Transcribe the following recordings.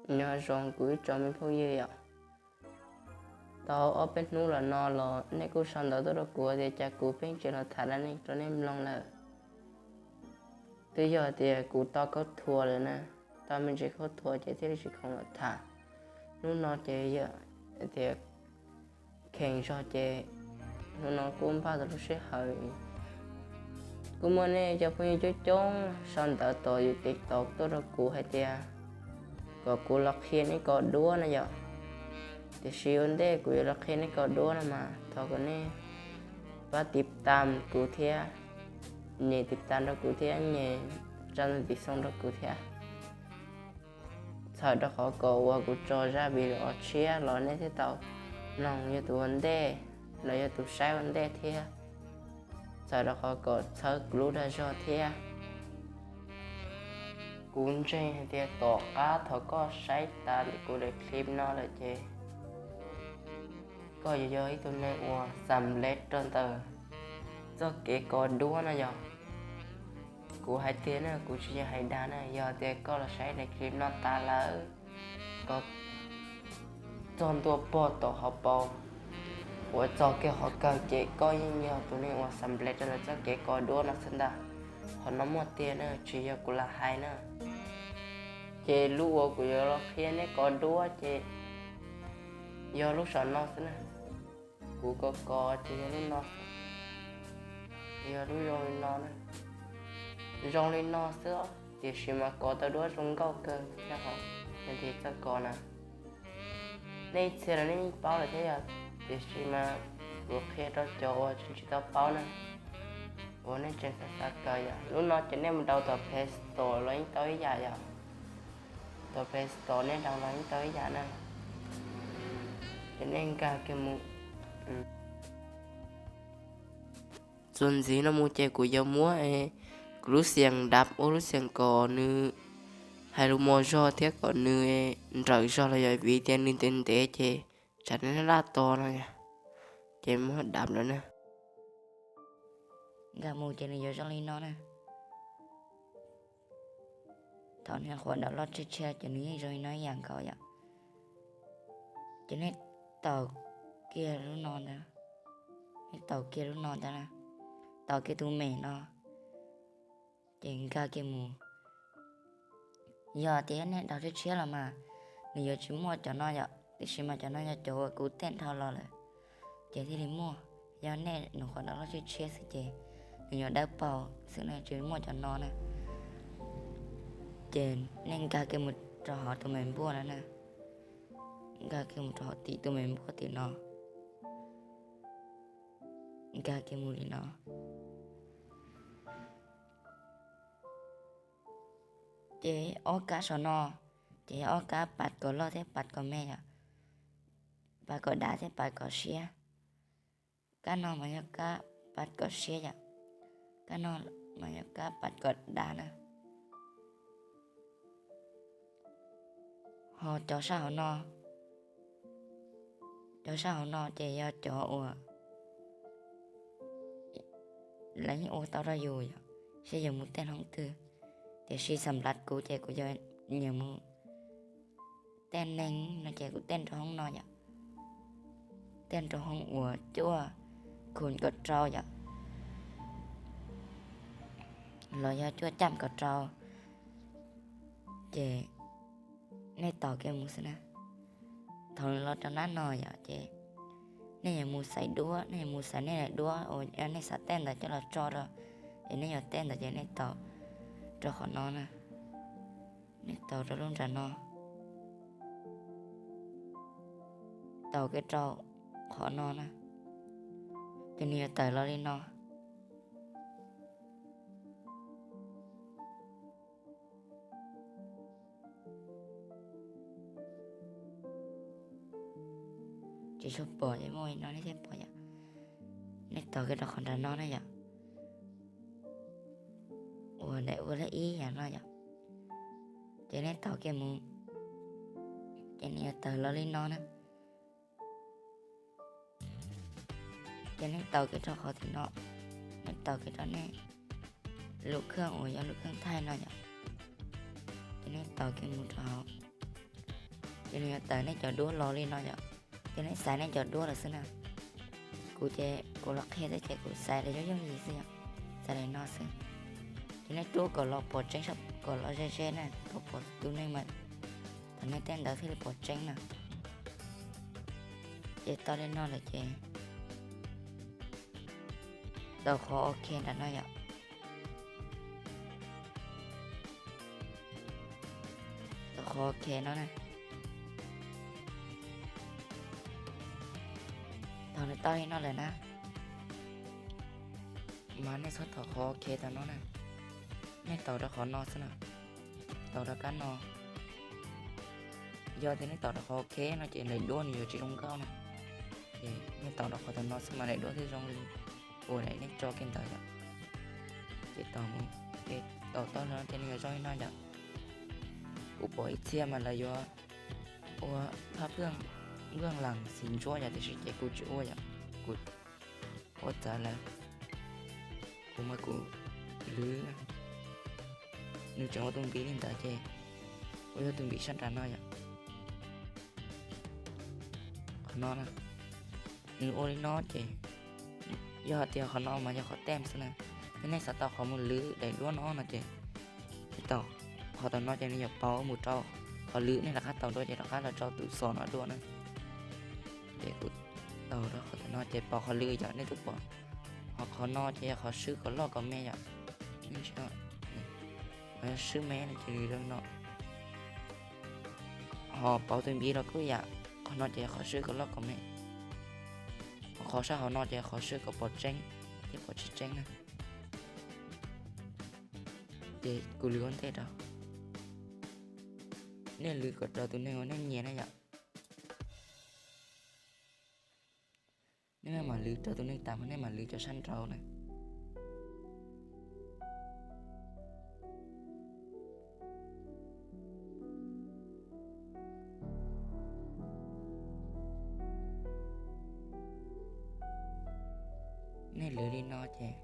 Nyob zoo kuv ib tsoom me phooj ywg yom. Tau ob peb hnub los no los nej kuj sau ntawv tuaj rau kuv tias cas kuv pheej tsis los tham dab neeg rau nej mloog lawm. Twb yog tias kuv tau khaub thuas lawm na, tau me ntsis khaub thuas ces thiaj li tsis khoom los tham. Hnub no ces yog tias kheev zog ces hnub no kuj npaj tau lub sij hawm. Kuj muaj nej cov phooj ywg coob coob sau ntawv tom yus TikTok tuaj rau kuv hais tias kom kuv los qhia nej kos duab no yom. Tiam sis ua ntej kuv yuav los qhia nej kos duab no mas thov kom nej pab tiv tam kuv thiab, nyem tiv tam rau kuv thiab, nyem tsa ntawm tiv xoo rau kuv thiab. Txhawm rau qhov kom uas kuv tso zaj video tshiab los nej thiaj tau mloog, yog tus ua ntej los yog tus saib ua ntej thiab. Txhawm rau qhov kom txhawb kuv lub dag zog thiab. Kuv ntseeg hais tias tom qab thaum koj saib tas kuv daim clip no lawm ces koj yuav yog ib tug neeg uas xam lev rau ntawm txoj kev kos duab no yog. Kuv hais tias na, kuv tsis yog hais dag na, yog tias koj los saib daim clip no tas lawm, koj txog ntua pog tom hauv paus uas txog kiag qhov kawg ces koj yeej yog tus neeg uas xam lev rau ntawm txoj kev kos duab no xwb ntag. Qhov no muaj tiag na, tsis yog kuv lam hais na. Ces lub uas kuv yuav los qhia nej kos duab ces yog lub saum no xwb na. Kuv kos kos ces yog lub no, yog lub zoo li no na. Zoo li no xwb, tiam sis mas kos tau duab zoo nkauj kawg thiab hos, yog tias txoj kos na. Nej ib txhia los nej yeej paub lawm thiab yog, tiam sis mas kuv qhia rau cov uas tseem tsis tau paub na, uas nej tseem xav xav kawm yom. Lub no ces nej mus download tom Play Store los yeej tau ib yam yom. Tom Play Store nej download los yeej tau ib yam na. Ces nej nkag kiag mus. Txuas ntxiv no mus ces kuv yuav muab kuv lub xiam dab ua lub xiam kom nws hais lus mos zog thiab kom nws nrawm zog los yog vim tias nws ntev ntev ces tsam nws laj laj tos no yom. Ces muab dab lawm na. Nkag mus ces nws yuav zoo li no na. Thaum nws nyuam qhuav download tshiab tshiab ces nws yeej zoo li no ib yam nkaus yom. Ces nej taus kiag lub no ntag, nej taus kiag lub no ntag na, taus kiag tus mem no, ces nkag kiag mus. Yog tias nej download tshiab tshiab los mas nws yuav tsis muaj cov no yom, tiam sis mas cov no yog cov uas kuv tej dhau los lawm, ces thiaj li muaj. Yog nej nyuam qhuav download tshiab tshiab xwb ces nws yuav dawb paug xwb na, tsis muaj cov no na. Ces nej nkag kiag mus rau hauv tus me npuaj no na, nkag kiag mus rau hauv tim tus me npuaj tim no, nkag kiag mus li no. Ces ob kab saum no ces yog ob kab pab kom loj thiab pab kom me yom, pab kom dav thiab pab kom siab. Kab no mas yog kab pab kom siab yom, kab no mas yog kab pab kom dav na. Ho cov sab hauv no, cov sab hauv no ces yog cov uas lawv yeej ua tau rau yus yom, seb yus mus tej hoob twg. Tiam sis xam lab kuv ces kuv yog nyiam mus tej neeg no ces kuv tej rau hoob no yom, tej rau hoob uas cuaj khum kom rau yom, los yog cuaj cam kom rau. Ces nej taus kiag mus xwb na. Thaum nws los rau nab no yom ces nej yuav mus xaiv duab, nej yuav mus xaiv nej daim duab uas yog nej xav tej ntawd coj los tso rau, es nej yuav tej ntawd ces nej taus rau qhov no na. Nej taus rau lub nram no, taus kiag rau qhov no na, ces nws yuav tawm los li no. Tsis tshua pom, muaj li no nej thiaj pom yom. Nej taus kiag rau qhov nram no na yom, uas daim ua lej ib yam no yom, ces nej taus kiag mus, ces nws yuav tawm los li no na. Ces nej taus kiag rau qhov tim no, nej taus kiag rau nej lub kheej uas yog lub kheej thaij no yom, ces nej taus kiag mus rau hauv. Ces nws yuav tawm nej cov duab los li no yom. Ces nej xaiv nej cov duab lawm xwb na. Kuv ces kuv los qhia thiab ces kuv xaiv li yooj yooj yim xwb yom. Xaiv li no xwb. Ces nej rub kom los pom tseeb, kom los ze ze na, kom pom tus neeg mas, thaum nej tej ntawd thiaj li pom tseeb na. Ces tau li no lawm ces tau qhov ok nram no yom. Tau qhov ok no na. Thaum nws tau li no lawm na, mas nej txhob tau qhov ok tau no na. Nej tau rau qhov no xwb na. Tau rau kab no. Yog tias nej tau rau qhov ok no ces daim duab nws yuav tsis zoo nkauj na. Ces nej tau rau qhov tau no xwb mas daim duab thiaj zoo li uas nej tso kiag ntawd yom. Ces tau, tau tau no ces nws yuav zoo li no yom. Kuv pom ib txhia mas lawv yuav ua thaj pwj, pwj lam xim ntsuab yom, tiam sis ces kuv tsis ua yom. Kuv ua txawv lawm. Kuv mas kuv lwv, nws tseem ua tus npiv li ntawd ces kuv yuav tus npiv sab nram no yom. Qhov no na, nws ua li no ces yog hais tias qhov no mas yog qhov tem xwb na. Yog nej xav tau qhov mus lwv daim duab no no ces tau, qhov tau no ces nws yuav pauv mus rau qhov lwv, nej rov qab tau dua ces rov qab los rau tus xos no dua na. Ces kuv tau rau qhov tau no ces pauv qhov lwv yom, nej twb pom. Ho qhov no ces yog qhov swb kom loj kom me yom. Qhov swb me no ces li no. Ho pauv tus npiv los kuj yam, qhov no ces qhov swb kom loj kom me. Ho qhov sab hauv no ces qhov swb kom pom tseeb thiab pom tsis tseeb na. Ces kuv lwv ua ntej rau. Nej lwv kom raws tus neeg uas nej nyiam na yom. Nej mam lwv raws tus neeg tas mas nej mam lwv cov sab nraud na. Nej lwv li no ces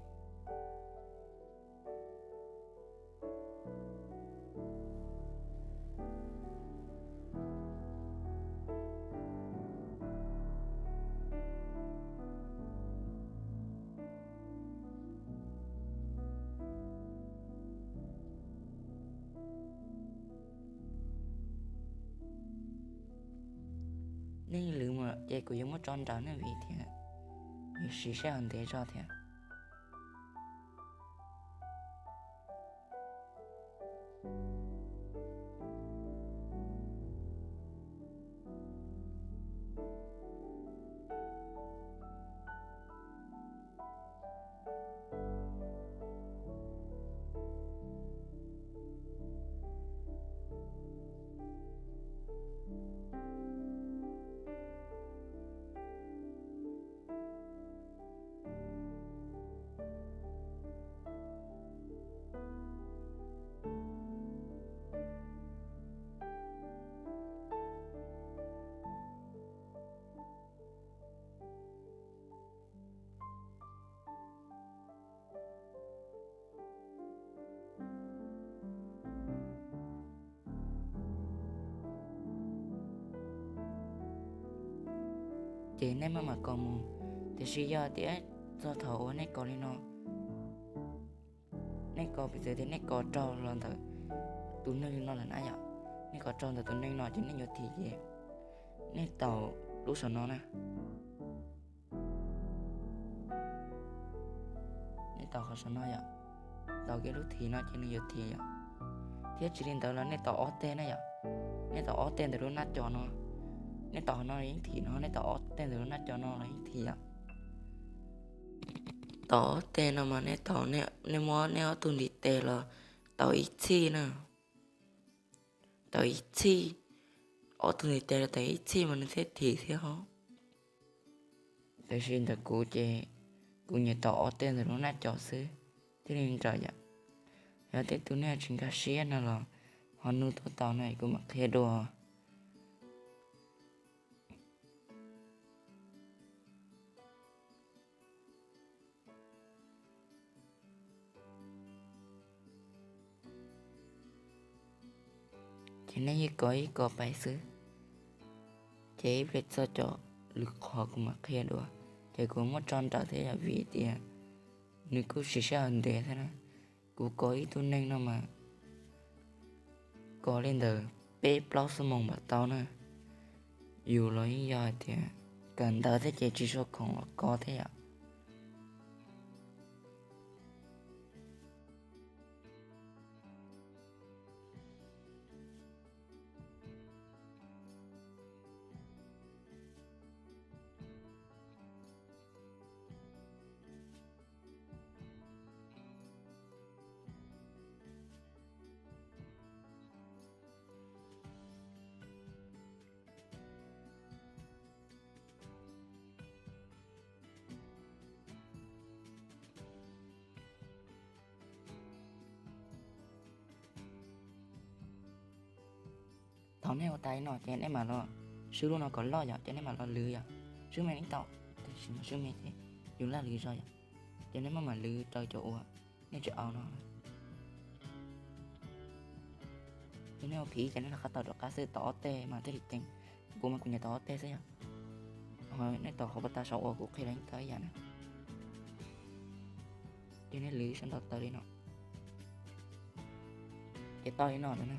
nej lwv mus ces kuv yuav muab tso nrawm nej vim thiab, yuav siv sij hawm ntev zog thiab. Ces nej maj mam kos mus, tiam sis yog tias txog thaum uas nej kos li no, nej kos piv txwv tias nej kos raug los ntawm tus neeg no lawm na yom, nej kos raug ntawm tus neeg no ces nej yuav thim ces nej taus lub saum no na. Nej taus qhov saum no yom, taus kiag lub thim no ces nws yuav thim yom. Thiab tsis li ntawd los nej taus ob teg na yom, nej taus ob teg ntawm lub nab co no, nej taus qhov no yeej thim no, nej taus ob teg ntawm lub nab co no los yeej thim yom. Taus ob teg no mas nej taus, nej muab nej ob tug ntiv tes los taus ib txhij na. Taus ib txhij, ob tug ntiv tes los taus ib txhij mas nws thiaj thim thiab ho. Tiam sis ntawm kuv ces kuv nyiam taus ob teg ntawm lub nab co xwb thiaj li nrawm yom. Yog tej tug nej tsis nkag siab no los ho nug tuaj tau no kuv mam qhia dua. Ces nej yeej kos ib kos pais xwb, Ces ib pliag txog cov lwm qhov kuv mam qhia dua, ces kuv muab tso nrawm thiab yom, vim tias nws kuj siv sij hawm ntev thiab na. Kuv kov ib tug neeg no mas kov li ntawm peb plaub xuab moos mam tau na. Yus los yeej yog hais tias kawm ntawv thiab ces tsis tshua khoom los kov thiab yom. Thaum nej ua tas li no ces nej mam los swb lub no kom loj yom, ces nej mam los lwv yom. Swb me nej tau, tab sis mas swb me ces yus laj lwv zog yom. Ces nej mam mam lwv raws cov uas nej tsis au no. Ces nej ua phiv ces nej rov qab tau rov qab xwb, tau ob teg mas thiaj li ceev. Kuv mas kuv nyiam tau ob teg xwb yom. Ho nej tau qhov pas tas saum uas kuv qhia los yeej tau ib yam na. Ces nej lwv sab nraud tau li no. Ces tau li no lawm na.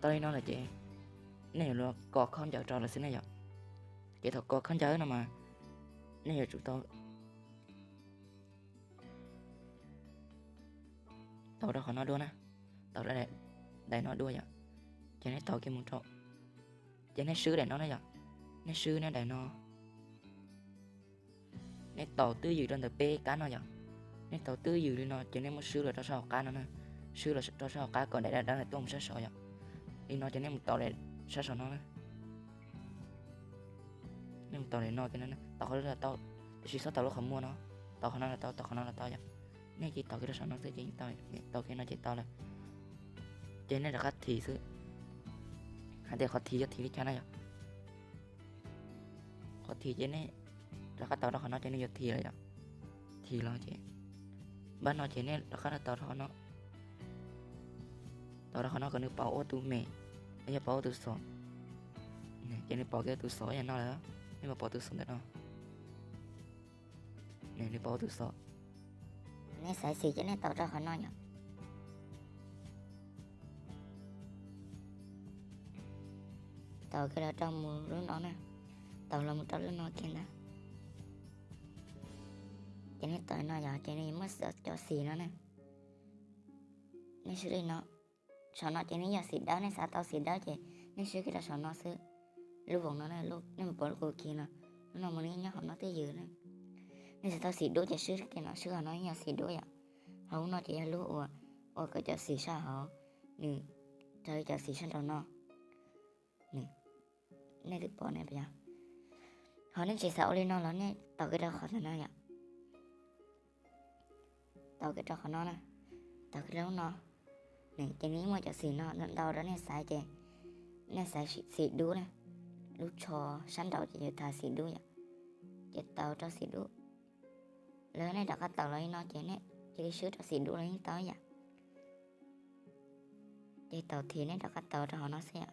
Tau li no lawm ces nej yuav luag kos khaub ncaws rau lawm xwb ne yom. Ces thaum kos khaub ncaws no mas nej yuav tsum tau tau rau qhov no dua na, tau daim no dua yom. Ces nej tau kiag mus rau, ces nej swb daim no na yom, nej swb nej daim no. Nej tau twb ywm rau ntawm peb kab no yom. Nej tau twb ywm li no ces nej muab swb los rau sab hauv qab no na, swb los rau sab hauv qab kom daim dawb dawb tuaj mus sab saud yom. Li no ces nej mus tau daim sab saum no na. Nej mus tau daim no, tau qhov no los tau, tab sis txhob tau lub qhov muag no, tau qhov no los tau, tau qhov no los tau yom. Nej cia li tau kiag rau saum no xwb ces yeej tau, tau kiag no ces tau lawm. Ces nej rov qab thim xwb, hais tias qhov thim yog thim li cas na yom. Qhov thim ces nej rov qab tau rau qhov no ces nws yuav thim lawm yom. Thim los ces npaj no ces nej rov qab tau rau qhov no, tau rau qhov no kom nws pauv ua tus me, los yog pauv ua tus xov. Ces nws pauv kiag tus xov yam no lawm, nej mam pauv tus xov ntawm no. Nws pauv ua tus xov, nej xaiv xim ces nej tau rau qhov no yom. Tau kiag los rau mus lub no na, tau los mus rau lub no kiag ntag. Ces nej tau no yom, ces nws muaj cov xim no na. Nej swb li no, saum no ces nws yog xim dawb, nej xav tau xim dawb ces nej swb kiag rau saum no xwb. Lub voos no, nej mus pom lub kuv kiv no, lub no mus nws nyob hauv no twb ywm na. Nej xav tau xim dub ces swb kiag no, swb hauv no yeej yog xim dub yom. Hauv lub no ces yog lub uas ua kom cov xim sab hauv nws raws li cov xim sab nraum no. Nej twb pom ne puas yog? Ho nej tsis xav ua li no los nej tau kiag rau qhov ntawm no yom. Tau kiag rau qhov no na, tau kiag rau lub no. Ces nws yeej muaj cov xim no ntau rau nej xaiv ces nej xaiv xim dub na. Lub tsho sab nraud ces yuav tau xim dub yom. Ces tau rau xim dub. Lawv nej rov qab tau los li no ces nej cia li swb rau xim dub los yeej tau ib yam. Ces tau thim nej rov qab tau rau qhov no xwb yom.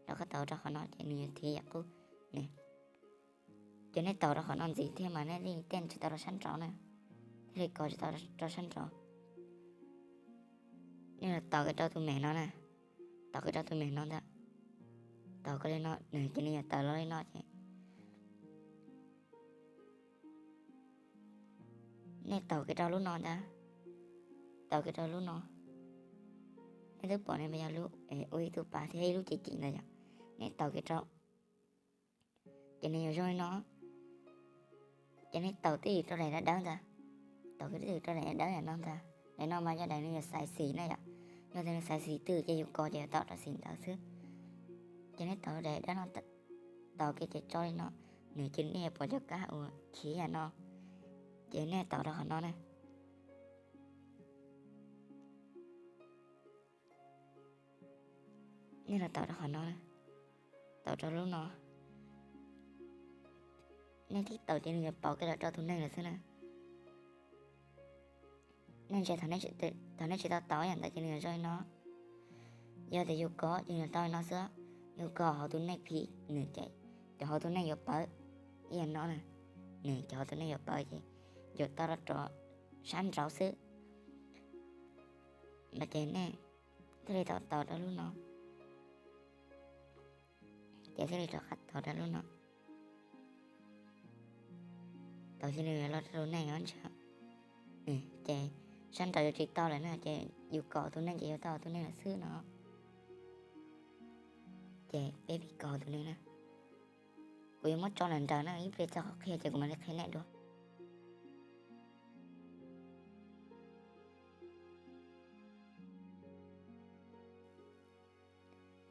Rov qab tau rau qhov no ces nws yuav thim yam qub ne. Ces nej tau rau qhov no ntxiv thiab mas nej thiaj tsis tau rau sab nraud na, thiaj li kov tsis tau rau sab nraud. Nej los tau kiag rau tus mem no na, tau kiag rau tus mem no ntag. Tau kiag li no nws ces nws yuav tawm los li no ces nej tau kiag rau lub no ntag. Tau kiag rau lub no, nej twb pom ne puas yog, lub ua ib tug pas thiab ib lub cim cim ntawd yom. Nej tau kiag rau, ces nws yuav zoo li no. Ces nej tau twb ywm rau daim dawb dawb ntag. Tau kiag twb ywm rau daim dawb dawb no ntag. Daim no mas yog daim nws yuav xaiv xim na yom. Yog tias nws xaiv xim twg ces yus kov ces yuav tau rau xim ntawd xwb. Ces nej tau daim dawb no, tau kiag ces tso li no, nws ces nej yuav pom cov kab uas khiv yam no. Ces nej tau rau qhov no na. Nej los tau rau qhov no, tau rau lub no. Nej tib tau ces nws yuav pauv kiag los rau tus neeg lawm xwb na. Nej ntsia, thaum nej tsis tau tau yam ntawd ces nws yuav zoo li no. Yog tias yus kov ces nws yuav tau li no xwb. Yog koj hauv tus neej phim nws ces cov hauv tus neej yuav pawv. Ib yam no na, nws cov hauv tus neej yuav pawv ces yuav tau rov sab nraud xwb. No ces nej thiaj li tau tau rau lub no, ces thiaj li rov qab tau rau lub no. Tau cia li los rau tus neej os ntag. Ces sab nraud yuav tsis tau lawm na, ces yus kom tus neej ces yuav tau tus neej lawm xwb no. Ces peb pib kom tus neej na. Kuv yuav muab tso lawm nraud na, ib pliag txog qhov qhia ces kuv mam li qhia nej dua.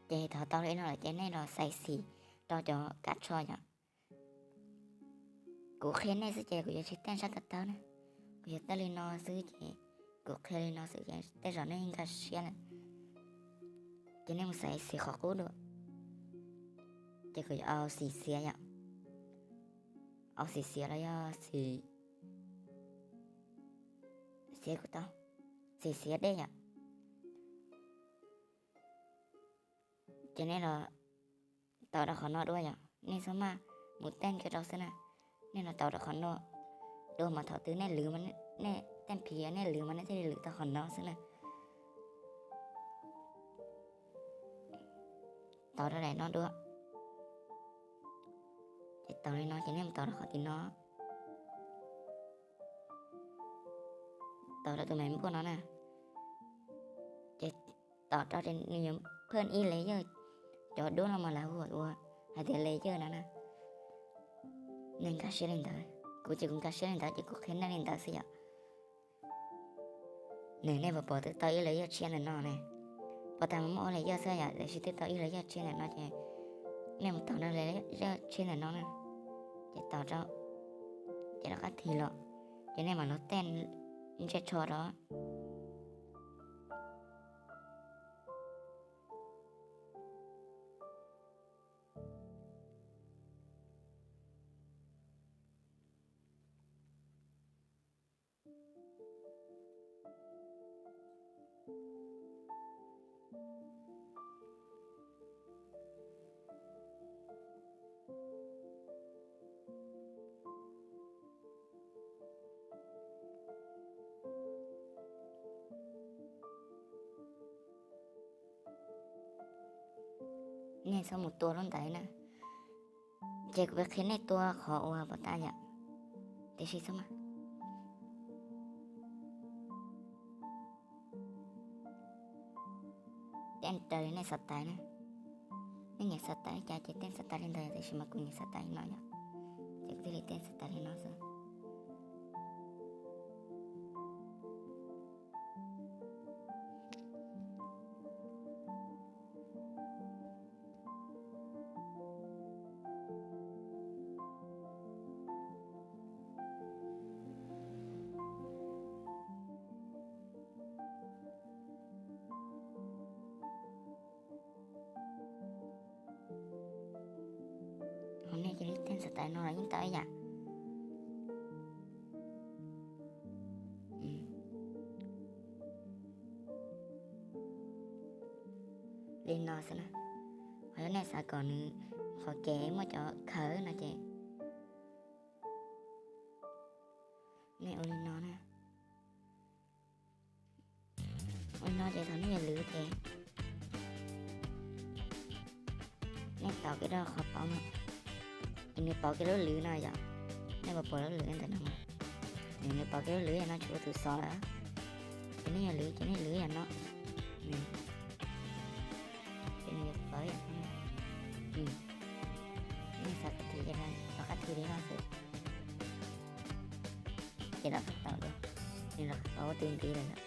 Ces thov tau li no lawm ces nej los xaiv xim rau cov kab tsho yom. Kuv qhia nej xwb ces kuv yuav tsis teej sab tawv tawv na, kuv yuav teej li no xwb ces kuv qhia li no xwb ces tej zaum nej nkag siab lawm. Ces nej mus xaiv xim qhov qub dua, ces kuv yuav au xim xiav yom, au xim xiav los yog xim xiav kuv tau, xim xiav dej yom. Ces nej los tau rau qhov no dua yom, nej txhob maj mus teej kiag rau xwb na. Nej los tau rau qhov no dua mas thaum twg nej lwv, nej teej phim nej lwv mas nej thiaj li lwv tau qhov no xwb na. Tau rau daim no dua. Ces tau li no ces nej mus tau rau qhov tim no, tau rau tus me npuaj no na. Ces tau rau ces nws yuav phaj ib layer, cov duab no mas lawv hu ua hais tias layer no na. Nej nkag siab li ntawd, kuv ces kuv nkag siab li ntawd ces kuv qhia nej li ntawd xwb yom. Nws nej puas pom twb tau ib layer tshiab ntawm no ne? Pom tas mas muaj ob layer xwb yom, tiam sis twb tau ib layer tshiab ntawm no ces nej mus tau layer tshiab ntawm no na. Ces tau rau, ces rov qab thim los, ces nej mam los tej ntsej tsho rau. Nej txhob mus tua lub ntawd na. Ces kuv qhia nej tua qhov uas pom tas yom. Tiam sis txhob maj, tej raws li nej xav tau na. Nej nyiam xav tau li cas ces tej xav tau li ntawd, tiam sis mas kuv nyiam xav tau li no yom. Ces kuv thiaj li tej xav tau li no xwb. Ho nej cia li tej xav tau no los yeej tau ib yam li no xwb na. Ho yog nej xav kom nws qhov kev muaj cov khawv no ces nej ua li no na. Ua li no ces thaum nej yuav lwv ces nej tau kiag rau qhov pauv no, ces nws pauv kiag lub lwv no yom. Nej puas pom lub lwv ntawm no? Nws pauv kiag lub lwv no tsis ua tus xov lawm. Ces nej yuav lwv ces nej lwv yam no, ces nws yuav pawv yam no. Nej xav thim ces rov qab thim li no xwb. Ces rov qab tau dua, nws rov qab pauv tus ntiv lawm yom.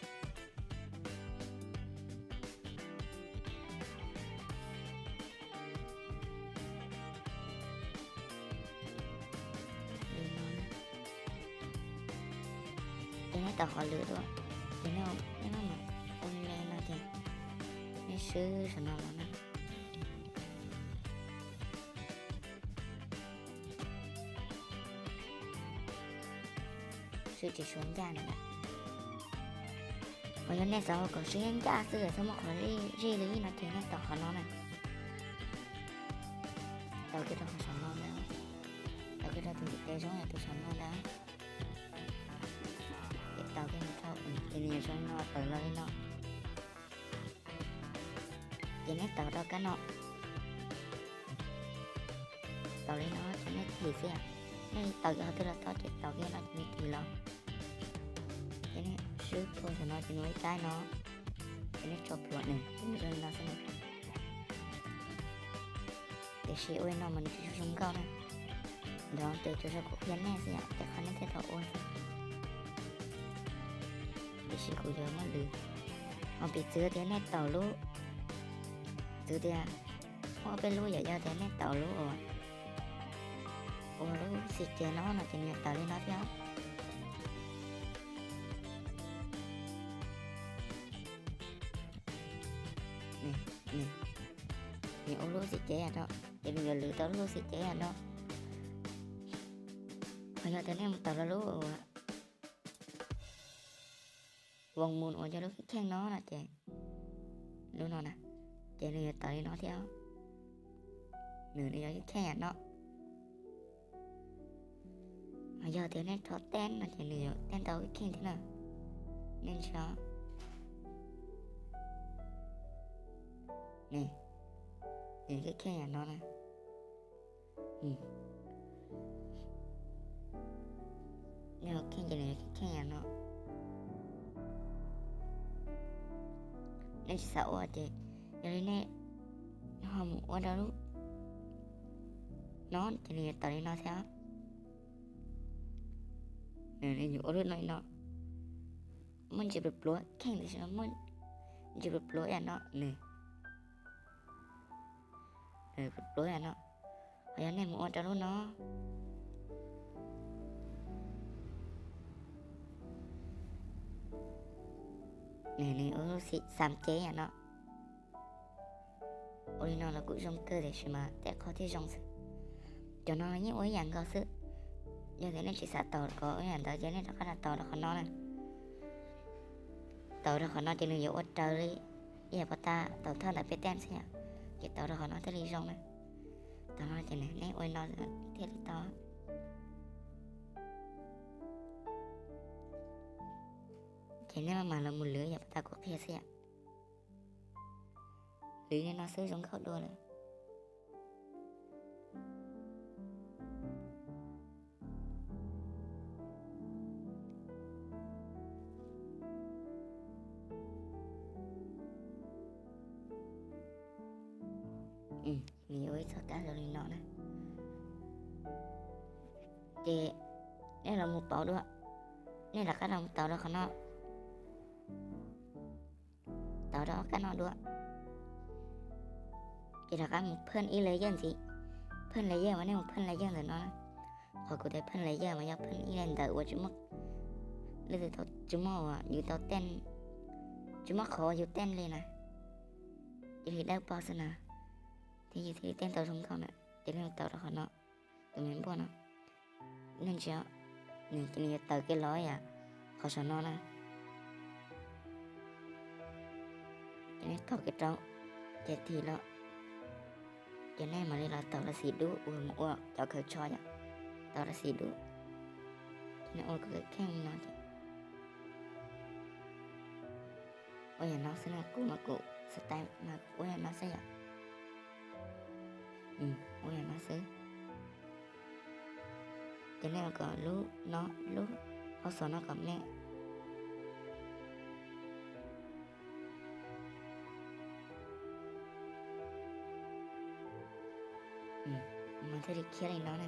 Li no, ces nej tau qhov lwv dua, ces nej maj mam ua li no ces nej swb saum no los na. Swb tsis tshua ncaj na. Uas yog nej xav ua kom swb ncaj xwb txhob muaj qhov zij li no ces nej tau qhov no na. Tau kiag rau qhov saum no ntag, tau kiag rau tus ntiv tes zoo yam tus saum no ntag. Ces tau kiag no rau, ces nws yuav zoo no tawm los li no. Ces nej tau rau kab no, tau li no ces nej thim xwb yom. Nej tau yog qhov twg los tau ces tau kiag no ces nws thim los. Ces nej swb rau saum no ces nws ua ib kab no, ces nej tso plhuav nws, ces nws zoo li no xwb na. Tiam sis ua li no mas nws tsis zoo nkauj na. Ntawd ces tsuas yog kuv qhia nej xwb yom, tej qhov nej thiaj tau ua xwb. Tiam sis kuv yuav muab lwv, ho piv txwv tias nej tau lub, txwv tias muaj peb lub yom, yog tias nej tau lub ua, ua lub xim cev no no ces nws yuav tawm li no thiab. Nws ua lub xim cev yam no, ces nws yuav lwv tau lub xim cev yam no. Ho yog tias nej mus tau lub ua voos mus uas yog lub kheej no no ces lub no na, ces nws yuav tawm li no thiab. Nws, nws yog kheej yam no. Ho yog tias nej rho tej no ces nws yuav tej ntau kheej thiab na. Nej ntsia, nws kheej yam no na. Nej ua kheej ces nws yuav kheej yam no. Nej tsis xav ua ces yog li nej ho mus ua rau lub no ces nws yuav tawm li no thiab. Nws yuav ua lub no li no, muaj ntsis pluav pluav kheej tiam sis muaj ntsis pluav pluav yam no nws, pluav pluav yam no. Ho yog nej mus ua rau lub no, nws ua lub xim xav cev yam no. Ua li no los kuj zoo kawg tiam sis mas tej qhov thiaj zoo xwb. Cov no yeej ua ib yam nkaus xwb. Yog tias nej tsis xav tau kom ua yam ntawd ces nej rov qab los tau rau qhov no na. Tau rau qhov no ces nws yuav ua raws li ib yam pos tas tau thawj ntawm peb tej xwb yom. Ces tau rau qhov no thiaj li zoo na. Tau no ces nej ua li no thiaj li tau. Ces nej maj mam los mus lwv yam pos tas kuv qhia xwb yom. Lwv li no xwb zoo nkauj dua lawm. Nws yuav ua ib txoj kab zoo li no na. Ces nej los mus pauv dua, nej rov qab los mus tau rau qhov no, tau rau ob kab no dua. Ces rov qab mus phaj ib layer ntxiv. Phaj layer mas nej mus phaj layer ntawm no. Qhov kuv tias phaj layer mas yog phaj ib layer ntawm uas tsis muaj, leej twg tsis muaj uas yus tau tej, tsis muaj qhov uas yus tej li na, cia li dawb paug xwb na, thiab yus thiaj li tej tau zoo nkauj na. Ces nej tau rau qhov no, tus me npuaj no, nej ntsia, nws cia li yuav tawm kiag los yam qhov saum no na. Ces nej tau kiag rau, ces thim los, ces nej mam li los tau los xim dub uas mus ua cov khaws tsho yom, tau los xim dub, ces nej ua khaws kheej no ces ua yam no xwb na, kuv mas kuv style mas kuv ua yam no xwb yom. Ua yam no xwb. Ces nej ua kom lub no, lub hauv xos no kom me. Mas thiaj li khiav li no na.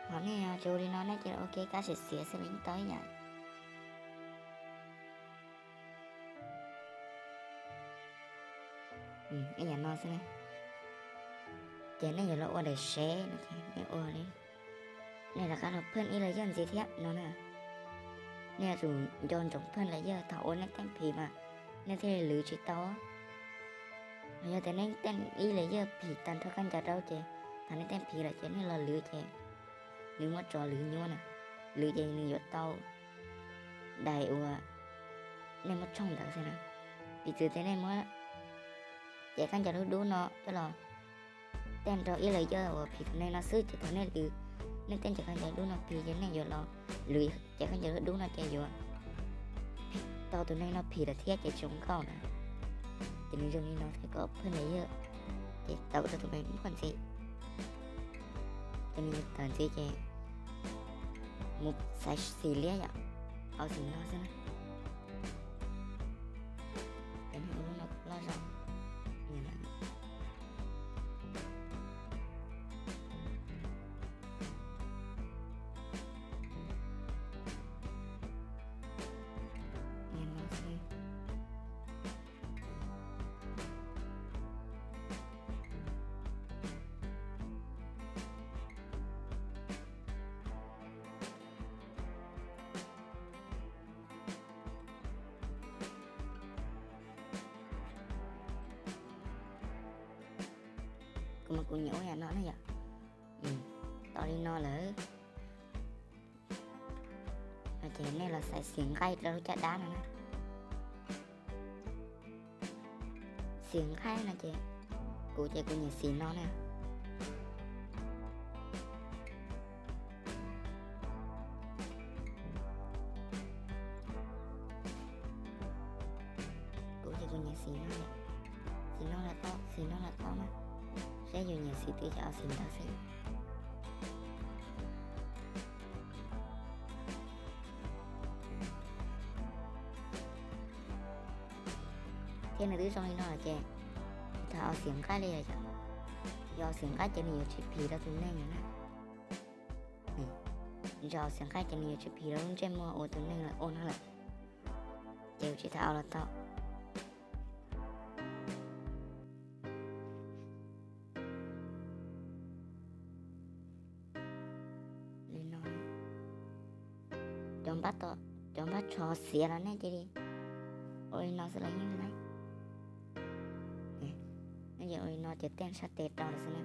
Ho nej tsis ua li no nej cia li ua ke kab xiav xiav xwb los yeej tau ib yam. Ib yam no xwb na. Ces nej yuav los ua daim sev no ces nej ua li, nej rov qab los phaj ib layer ntxiv thiab no na. Nej yuav tsum nco ntsoov phaj layer thaum ua nej tej phim mas nej thiaj li lwv tsis tau. Yog tias nej tej ib layer phim tag nrho kab ncaws rau ces thaum nej tej phim lawm ces nej los lwv ces lwv muab tso lwv nyuaj na. lwv ces nws yuav tau dais uas nej muab tshooj ntawd xwb na. Piv txwv tias nej muab cev khaub ncaws dub dub no coj los tej rau ib los yog uas phim tus neeg no xwb ces thaum nej lwv, nej tej cev khaub ncaws dub no phim ces nej yuav los lwv cev khaub ncaws dub dub no ces yuav tau tus neeg no phim lawm thiab ces tsis zoo nkauj na. Ces nws zoo li no thiab kom phwj ntawd yog ces tau rau tus neeg muaj ntxiv. Ces nws tawm ntxiv ces mus xaiv xim liab yom, au xim no xwb na. Ces nws ua lub no loj zog. Kuv mas kuv nyiam ua yam no na yom. Tau li no lawm ces nej los xaiv xim nqaij rau lub caj dab no na. Xim nqaij no ces kuv ces kuv nyiam xim no na. Kuv ces kuv nyiam xim no, xim no los tau, xim no los tau na. Saib yus nyiam xim twg ces au xim ntawd xwb. Thiab nws twb zoo li no lawm ces thaum au xim nqaij li yom, yog au xim nqaij ces nws yuav tsis phim rau tus neeg na. Yog au xim nqaij ces nws yuav tsis phim rau lub ntsej muag uas tus neeg lawm ua no lawm, ces kuv tsis tau au los tau. Li no, cov npab tsho xiav los nej cia li ua li no xwb los yeej laib. Nej cia ua li no ces tej sab tes rau lawm xwb na.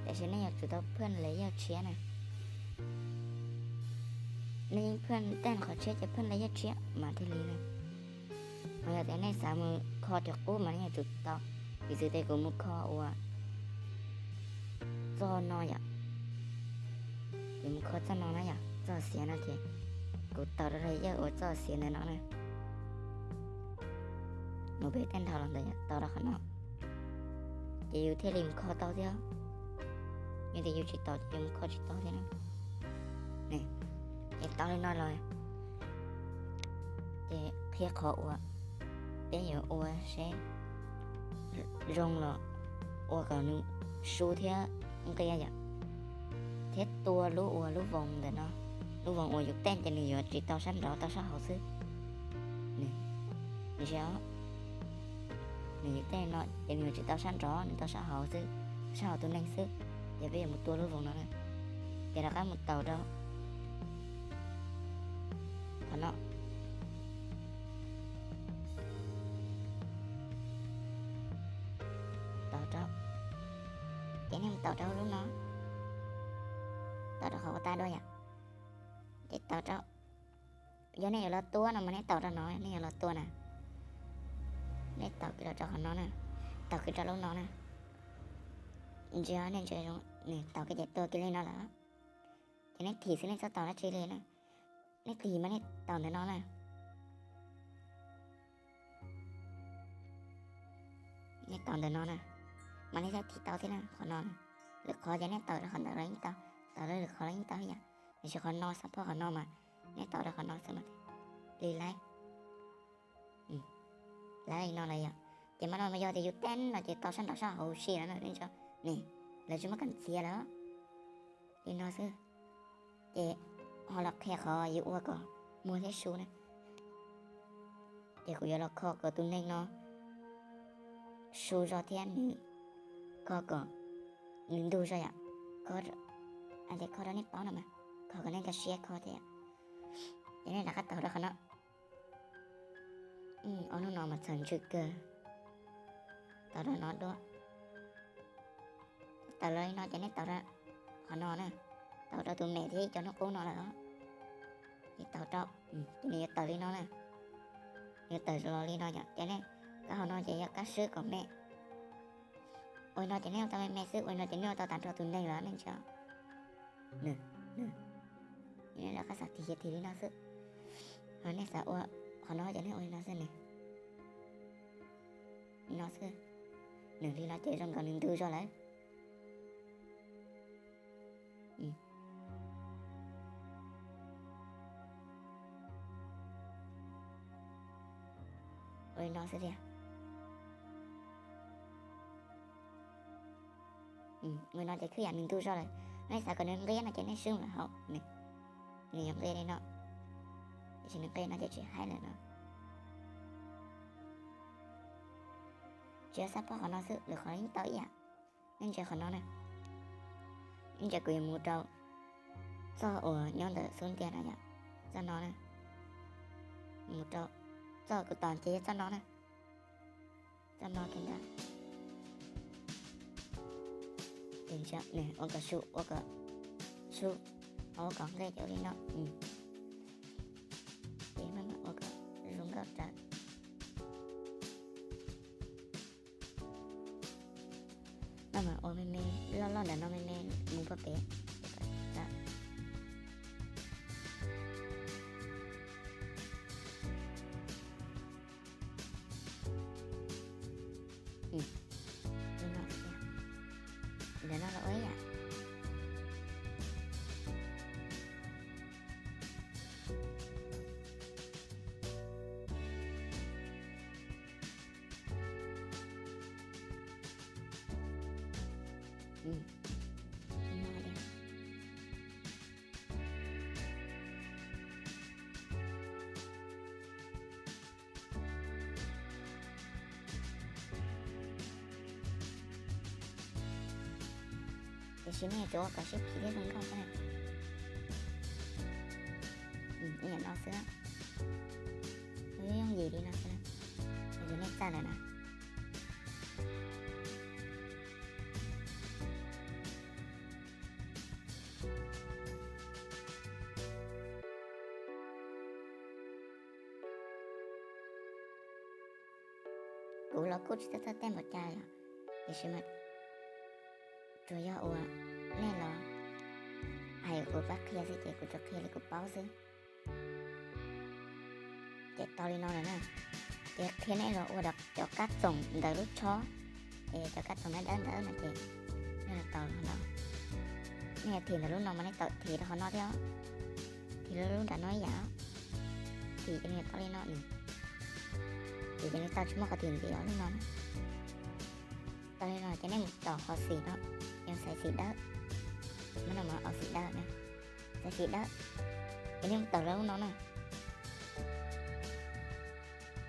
Tiam sis nej yuav tsum tau phwj layer tshiab na. Nej yeej phwj tej qhov tshiab ces phwj layer tshiab mas thiaj li na. Ho yog tias nej xav mus kho cov qub mas nej yuav tsum tau, piv txwv tias kuv mus kho ua txoj no yom, kuv mus kho txoj no na yom, txoj xiav no ces kuv taus rau layer ua txoj xiav ntawm no na. Mus pem tej nrho los ntawd yom, taus rau qhov no ces yus thiaj li mus kho tau thiab. Yog tias yus tsis taus ces yus mus kho tsis tau thiab na. Ces tau li no los ces qhia qhov uas peb yuav ua seb zoo los ua kom nws su thiab nqia yom, thiab tua lub ua lub voos ntawm no, lub voos uas yus tej ces nws yuav tsis tau sab nraud tau sab hauv xwb. Ntsia, nws yus tej no ces nws yuav tsis tau sab nraud, nws tau sab hauv xwb, sab hauv tus neeg xwb. Ces peb yuav mus tua lub voos no na, ces rov qab mus taus rau qhov no. Taus rau, ces nej mus taus rau lub no, taus rau qhov ua tag dua yom, ces taus rau. Yog nej yuav los tua no mas nej taus rau no, nej yuav los tua na, nej taus kiag los rau qhov no na, taus kiag rau lub no na. Ntsia, nej ntsia zoo, nws taus kiag ces tua kiag li no lawm. Ces nej thim xwb, nej txhob taus dab tsi li na. Nej thim mas nej taus ntawm no na. Nej taus ntawm no na, mas nej thiaj thim tau thiab na, qhov no na. Lwm qhov ces nej taus rau qhov ntawd los yeej tau, taus rau lwm qhov los yeej tau ib yam. Tiam sis qhov no xav pom qhov no mas nej taus rau qhov no xwb mas li laib. Laib li no lawm yom. Ces mas no mas yog tias yus tej no ces tau sab nraud sab hauv si lawm na, ne, lawv tsis muaj kas ntxiav lawm. Li no xwb. Ces ho los qhia qhov yuav ua kom muag thiab su na. Ces kuv yuav los kho kom tus neeg no su zog thiab nws, kho kom nws ntug zog yom. Kho rau nej paub no mas, kho kom nej nkag siab kho thiab. Ces nej rov qab taus rau qhov no. Ob hnub no mas txhaws ntsws kawg. Tawm rau no dua. Tawm los li no ces nej tawm rau qhov no na, tawm rau tus mem thiab ib co hnub qub no lawm os. Ces tawm rau, ces nws yuav tawm li no na, nws yuav tawm los li no yom, ces nej kab hauv no ces yog kab swb kom me. Ua li no ces nej ua tau me me xwb, ua li no ces nej ua tau tag nrho tus neeg lawm nej ntsia. Nws, nws, nej lawv qab xav tig ces tig li no xwb. Ho nej xav ua qhov no ces nej ua li no xwb ne. Li no xwb. Nws li no ces zoo nkaus nws ntug zog lawm. Ua li no xwb tiag. Ua li no ces khwb yam nws ntug zog lawm. Nej xav kom nws nqia no ces nej swb lawm hauv. Nws yuav nqia li no. Tiam sis nws nqia no ces tsis haib lawm no. Tsis yog xab pob qhov no xwb, lwm qhov yeej tau ib yam. Nej ntsia qhov no na. Nej ntsia kuv yuav mus rau txoj uas nyob ntawm xub ntiag no yom. Txoj no na. Mus rau txoj kuv tos ces yog txoj no na. Txoj no kiag ntag. Ces ntsia, ua kom su, ua kom su, ua kom nqe ces ua li no. Ces maj mam ua kom zoo nkauj rawv. Maj mam ua me me loj loj ntawm no me me mus puag pem. Ntawm no los ua ib yam. Tiam sis nej yuav tsum ua kom siab phim thiab zoo nkauj thiab na. Ib yam no xwb, yooj yim li no xwb, yog nej txawj lawm na. Kuv los kuj tsis txawj txawj tej npaum cas yom, tiam sis mas tsuas yog uas nej los hais kuv pab qhia xwb ces kuv tsuas qhia li kuv paub xwb. Ces tau li no lawm na. Ces qhia nej los ua cov kab txoom ntawm lub tsho, es cov kab txoom dawb dawb ntawd no ces nej los tau no. Nej yog thim ntawm lub no mas nej tau thim rau qhov no thiab, thim lub nram no ib yam, thim ces nws tau li no. Thim ces nws tau tsis muaj qhov thim ntxiv lub no. Tau li no ces nej mus taus qhov xim no, yog xaiv xim dawb, muab no mus au xim dawb na, xaiv xim dawb, ces nej mus taus rau lub no na.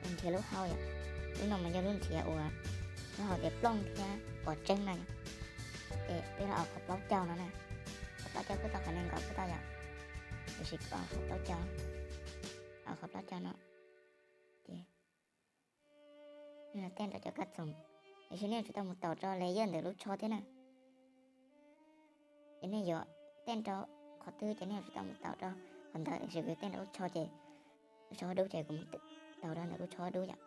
Nrhiav lub hau yom, lub no mas yog lub nrhiav uas lub hau tias plooj thiab pov tseeb no yom. Ces peb los au qhov plaub caug no na, qhov plaub caug kuj tau, qhov nees nkaum kuj tau yom, tiam sis kuv au qhov plaub caug, au qhov plaub caug no. Ces nej los tej rau cov kab txoom, tiam sis nej yuav tsum tau mus taus rau layer ntawm lub tsho thiab na. Es nej yuav tej rau qhov twg ces nej yuav tsum tau mus taus rau qhov ntawd, tiam sis kuv tej rau lub tsho ces, lub tsho dub ces kuv mus taus rau ntawm lub tsho dub yom.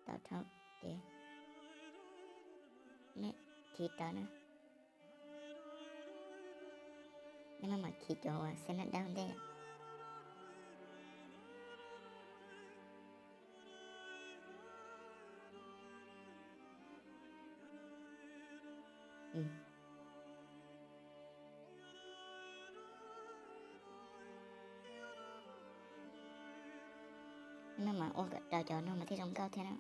Taus rau ces nej khi rawv na. Nej maj mam khi cov uas xeb nab dawb ntej. Nej maj mam ua kom raws cov no mas thiaj zoo nkauj thiab na.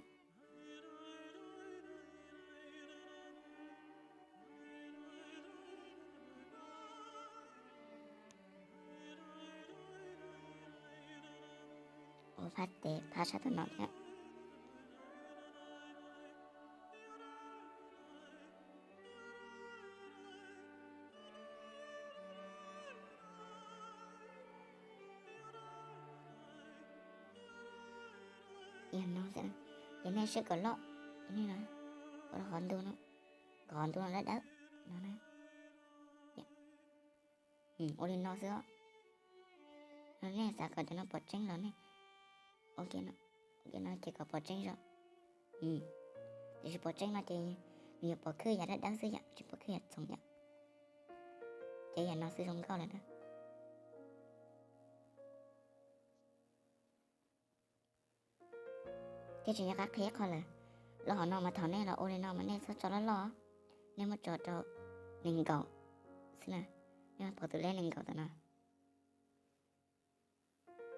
Ua phab tes phab sab tom no thiab. Yog no xwb, ces nej sib kom loj, nej no, Ua rau qhov ntug no, qhov ntug no dawb dawb no na. Ua li no xwb os. No nej xav kom cov no pom tseeb los nej ua no ces kom pom tseeb zog. Tiam sis pom tseeb no ces nws yuav pom khwb yam dawb dawb xwb yom, tsis pom khwb yam txoov yom. Ces yam no xwb zoo nkauj lawm na. Thiab tseem nco qab qhia ib qho lawm, los hauv no mas thaum nej los ua li no mas nej txhob tso loj loj, nej muab tso rau nees nkaum xwb na. Nej pom tus lej nees nkaum tam no,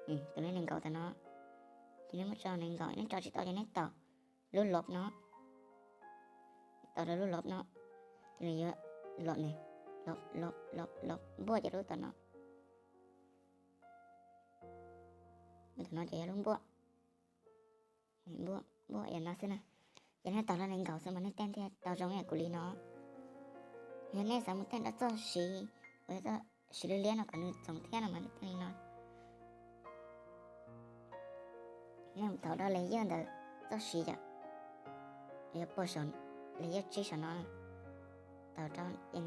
tus lej nees nkaum tam no, ces nej muab tso nees nkaum, nej tso tsis tau ces nej taus lub lov no, taus rau lub lov no, ces nws yuav lov ne, lov lov lov lov npuaj ces lub tom no, tam no ces yog lub npuaj, npuaj yam no xwb na. Ces nej taus rau nees nkaum xwb mas nej tej thiaj tau zoo yam kuv li no. Yog nej xav mus tej rau txoj siv uas yog txoj siv liab liab no kom nws txoov thiab no mas nej tej li no. Nej mus taus rau layer ntawm txoj siv yom, yog puag saum layer tsib saum no, taus rau ces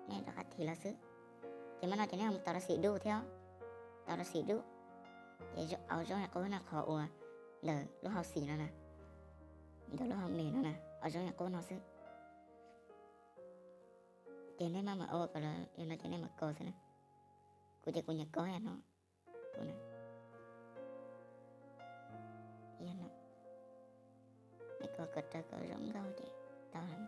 nej rov qab thim los xwb. Ces mas no ces nej mus taus rau xim dub thiab, taus rau xim dub, ces au zoo yam qub no qhov uas ntawm lub hauv xim no na, ntawm lub hauv me no na, au zoo yam qub no xwb. Ces nej maj mam ua kom los yog no ces nej mam kos xwb na. Kuv ces kuv nyiam kos yam no, kuv na, yam no, nej kos kom raws kom zoo nkauj ces tau lawm.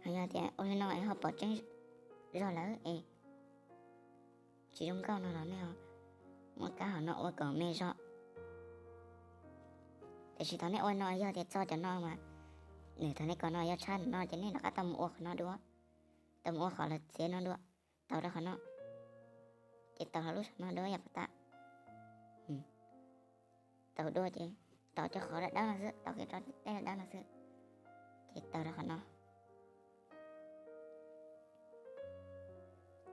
Ho yog tias ua li no es ho pom tseeb zog lawm es tsis zoo nkauj no los nej ho muab kab hauv no ua kom me zog. Tiam sis thaum nej ua no yog tias txog cov no mas, nws thaum nej kos no yog tshab no ces nej rov qab tau mus ua qhov no dua, tau mus ua qhov los txiav no dua, taus rau qhov no, ces taus hauv lub saum no dua yog puas tau? Taus dua ces taus cov qhov dawb dawb no xwb, taus kiag rau tej dawb dawb no xwb, ces taus rau qhov no.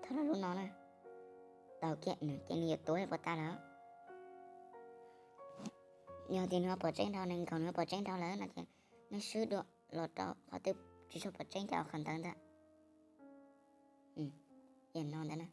Taus rau lub no na, taus kiag nws ces nws yuav tuav puas tau lawm. Yog tias nws ho pom tseeb dhau, nees nkaum nws ho pom tseeb dhau lawm no ces nej swb dua los rau qhov twg tsis tshua pom tseeb ces qhov ntawd ntag. Yog no ntawd na.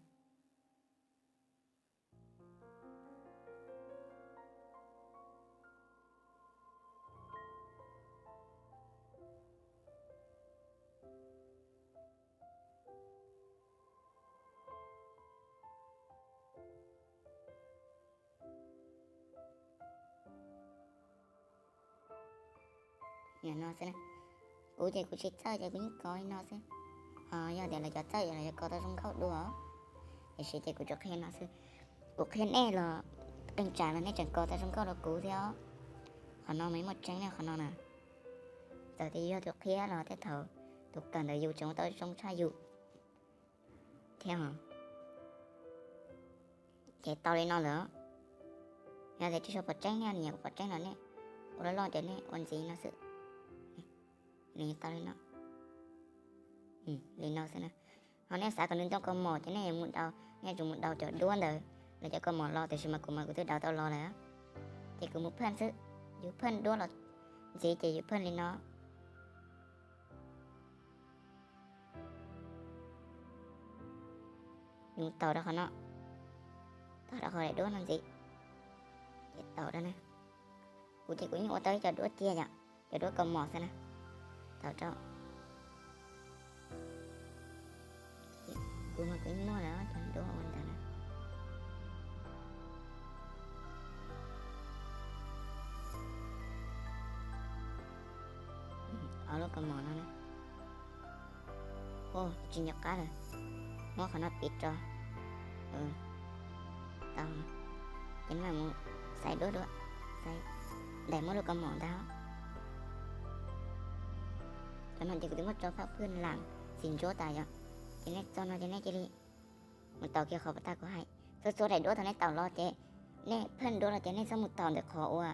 Yog no xwb na. Kuv ces kuv tsis txawj ces kuv yeej kos li no xwb. Ho yog tias lawv cov txawj ces lawv yuav kos tau zoo nkauj dua. Tiam sis ces kuv tsuas qhia no xwb. Kuv qhia nej los qee tsam los nej tseem kos tau zoo nkauj dua kuv thiab. Qhov no mas muaj tseeb ne qhov no na. Txawm tias yog tus qhia los tej thaum tus kawm ntawm yus tseem ua tau zoo tshaj yus thiab. Ces tau li no lawm. Yog tias tsis tshua pom tseeb, nej nyiam pom tseeb los nej ua loj loj ces nej ua ntxiv no xwb. Nws tau li no, li no xwb na. Ho nej xav kom nws ntoo kaus mom ces nej yuav mus daus, nej yuav tsum mus daus cov duab ntawd los cov kaus mom los, tiam sis mas kuv mas kuv twb daus tau los lawm. Ces kuv mus phaj xwb, yus phaj duab los ntxiv ces yus phaj li no. Yus taus rau qhov no, taus rau qhov daim duab no ntxiv, ces taus rau na. Kuv ces kuv yeej ua tau ib co duab cia yom, cov duab kaus mom xwb na. Taus rau, kuv mas kuv yeej muaj lawm cov duab ua ntawd na. Ob lub kaus mom no na. Tsis nco qab lawm, muab qhov no piv rau. Tau, ces mus xaiv duab dua, xaiv ntaim muab lub kaus mom ntag. Cov no ces kuv twb muab tso fab pwg lam txiv ntsuab tas yom. Ces nej txog no ces nej cia li mus taus kiag qhov pas tag kuv hais. Txhua daim duab thaum nej taus los ces, nej pheej duab los ces nej txhob mus taus ntawm qhov ua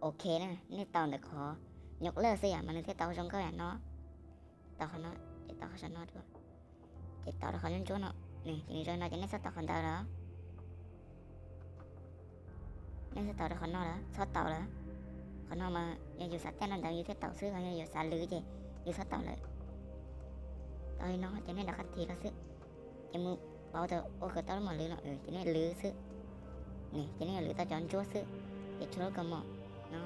OK na, nej taus ntawm qhov nyuj lawj xwb yom mas nws thiaj tau zoo nkauj yam no. Taus qhov no, ces taus qhov saum no dua, ces taus rau qhov ntsuab ntsuab no, ces nws zoo no ces nej txhob taus qhov ntawd lawm. Nej txhob taus rau qhov no lawm, txhob taus lawm. Qhov no mas yog yus xav tej no ntawd yus thiaj taus xwb, ho yog yus xav lwv ces yus txhob taus lawm. Taus li no ces nej rov qab tiv los xwb. Ces mus pauv tau ua kom tau lub mos lwv no ces nej lwv xwb. Ces nej yuav lwv tau cov ntsuab xwb, ces tshuav lub kaus mom no.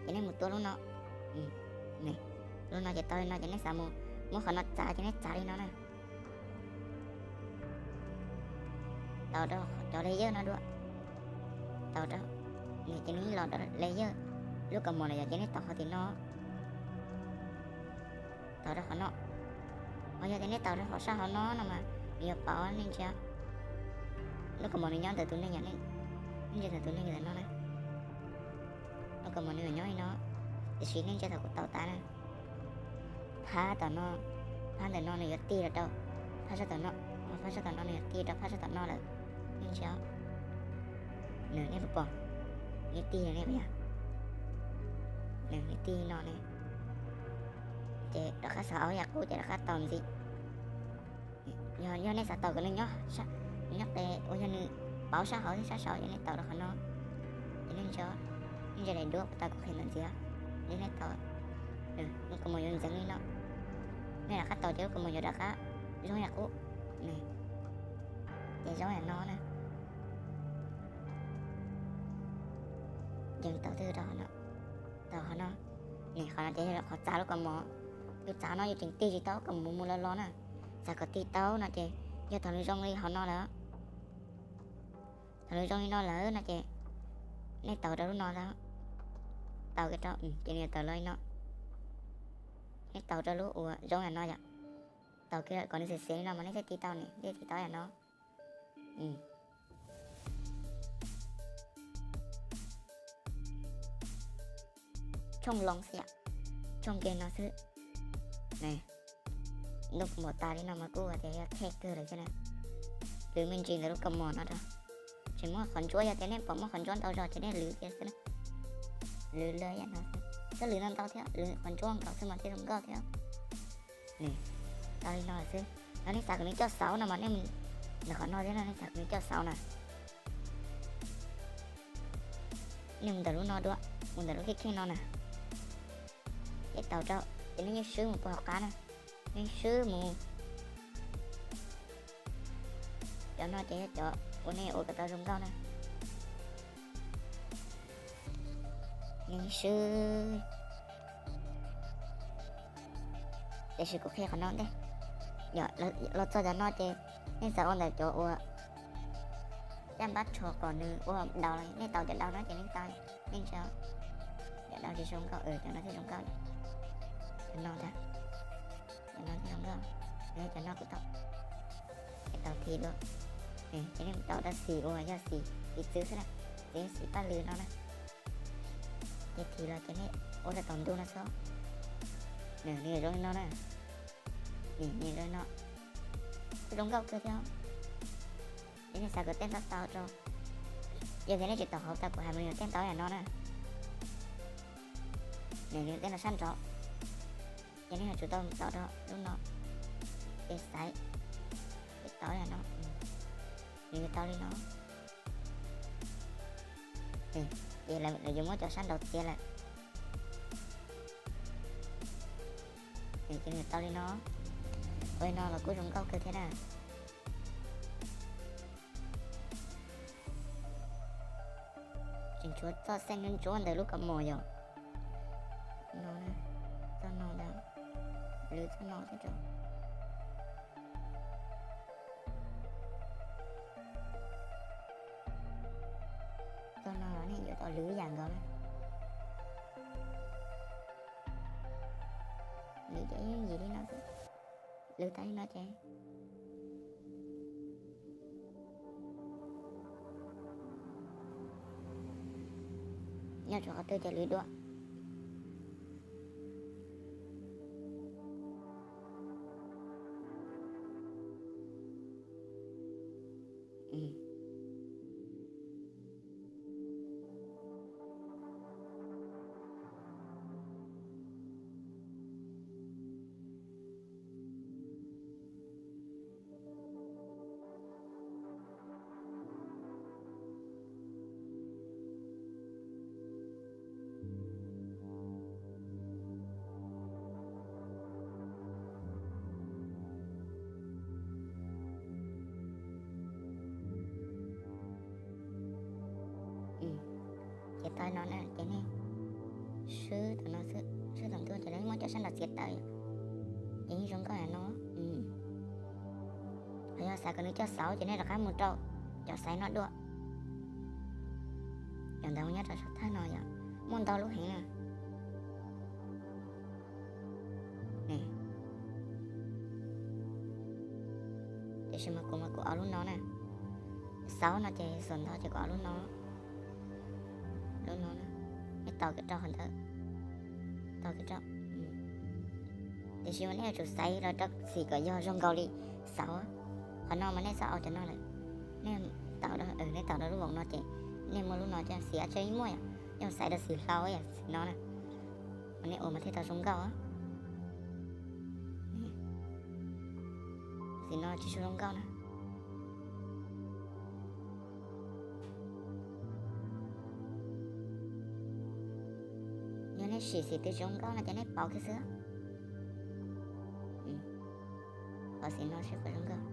Ces nej mus tua lub no, lub no ces tau li no ces nej xav mus muab qhov no txav ces nej txav li no na. Taus rau cov layer no dua. Taus rau, ces nws los rau layer. Lub kaus mom no yog ces nej taus qhov tim no. Taus rau qhov no. Ho yog tias nej taus rau qhov sab hauv no no mas nws yuav pauv nej ntsia. Lub kaus mom nws nyob ntawm tus neeg yom, nej ntsia ntawm tus neeg ntawm no na. Lub kaus mom nws yuav nyob li no, tiam sis nej ntsia thaum kuv taus tas na. Phab tom no, phab ntawm no nws yuav tig los rau phab sab tom no, ho phab sab tom no nws yuav tig rau phab sab tom no lawm. Nej ntsia, nws nej puas pom, nws tig li ne, nws tig li no ne. Ces rov qab xav auv yam qub ces rov qab taus ntxiv. Yog, yog nej xav taus kom nws nyob, nyob qes uas yog nws pauv sab hauv thiab sab saud ces nej taus rau qhov no. Ces nej ntsia, nej ntsia daim duab puas tau kuv qhia ntawm ntxiv, ces nej taus, lub kaus mom yuav ntxeev li no. Nej rov qab taus ces lub kaus mom yuav rov qab zoo yam qub, ces zoo yam no na. Yeej tau twg rau qhov no, tau qhov no, ne qhov no ces yog qhov txav lub kaus mom. Yus txav no yus tseem tig tsis tau, kaus mom mus mus los los na. Txav kom tig tau no ces yog thaum nws zoo li qhov no lawm, thaum nws zoo li no lawm no ces nej taus rau lub no, taus kiag rau, ces nws yuav tawm los li no. Nej taus rau lub uas zoo yam no yom. Taus kiag kom nws xiav xiav li no mas nej thiaj tig tau ne, nej tig tau yam no. Tshooj loo xwb yom, tshooj kiag no xwb. Lub kaus mom tas li no mas kuj tias yog thej kawg lawm thiab na. Lwv me ntsis ntawm lub kaus mom no rau. Tsis muaj qhov ntsuab, yog tias nej pom muaj qhov ntsuab ntau zog ces nej lwv kiag xwb na. Lwv lawm yam no xwb, thiab lwv ntau ntau thiab, lwv qhov ntsuab nkaus xwb mas thiaj zoo nkauj thiab. Tau li no xwb. Yog nej xav kom nws coj xauv no mas nej mus ntawm qhov no thiab no, nej xav kom nws coj xauv na, nej mus ntawm lub no dua, mus ntawm lub kheej kheej no na. Ces taus rau, ces nej yeej swb mus puag hauv qab na, nej swb mus. Cov no ces yog cov uas nej ua kom tau zoo nkauj na. Nej swb, tiam sis kuv qhia qhov no ntej. Yog los txog cov no ces nej xav ua ntawm cov uas caj npab tsho kom nws ua daus los nej taus cov daus no ces nej tau, nej ntsia, cov daus tsis zoo nkauj, cov no thiaj zoo nkauj. Cov no ntag, cov no thiaj zoo nkauj, cov no kuv tau, kuv tau thim dua. Ces nej mus tau rau xim uas yog xim piv txwv xwb na, xim, xim paj lwm no na. Ces thim los ces nej ua rau tom ntug no xwb. Nws, nws zoo li no na, nws zoo li no, zoo nkauj kawg thiab. Ces nej xav kom tej ntau tau rau, yog tias nej tsis tau hauv tau kuv hais mas nws tej ntau yam no na. Nws tej no sab nraud, ces nej yuav tsum tau tau rau lub no, ces xaiv, ces tau yam no, nws yuav tau li no. Ces lawv yuav muab cov sab nraud txiav lawm. Ces nws tau li no, ua li no los kuj zoo nkauj kawg thiab na. Tseem tshuav txoj xeej ntsuab ntawm lub kaus mom yom. No, txoj no ntag, lwv txoj no thiab rau. Txoj no los nej yuav tau lwv yam nkaus na. Lwv ces yeej yim li no xwb. Lwv tas li no ces nyob tshuav qhov twg ces lwv dua. Ces tau no na ces nej swb tom no xwb, swb tom ntuj ces lawv muab cov sab nraud txiav tawm, ces yeej zoo nkauj no. Ho yog xav kom nws coj xauv ces nej rov qab mus rau cov xaiv no dua. Cov ntawd nyob rau saum thawj no yom, muaj ntau lub heev na. Tiam sis mas kuv mas kuv ua lub no na. Xauv no ces xuas ntau ces kuv ua lub no. Lub no na, nej taus kiag rau qhov ntawd, taus kiag rau. Tiam sis mas nej yuav tsum xaiv los rau xim kom yog zoo nkaus li xauv. Qhov no mas nej txhob ua cov no lawm, nej taus, nej taus rau lub voos no ces nej muaj lub no coj xim, tseem muaj yom, yog xaiv rau xim hlau yom, xim no na. Mas nej ua mas thiaj tau zoo nkauj. Xim no tsis tshua zoo nkauj na. Yog nej sim xim twg tsis zoo nkauj no ces nej pauv kiag xwb. Pauv xim no seb puas zoo nkauj.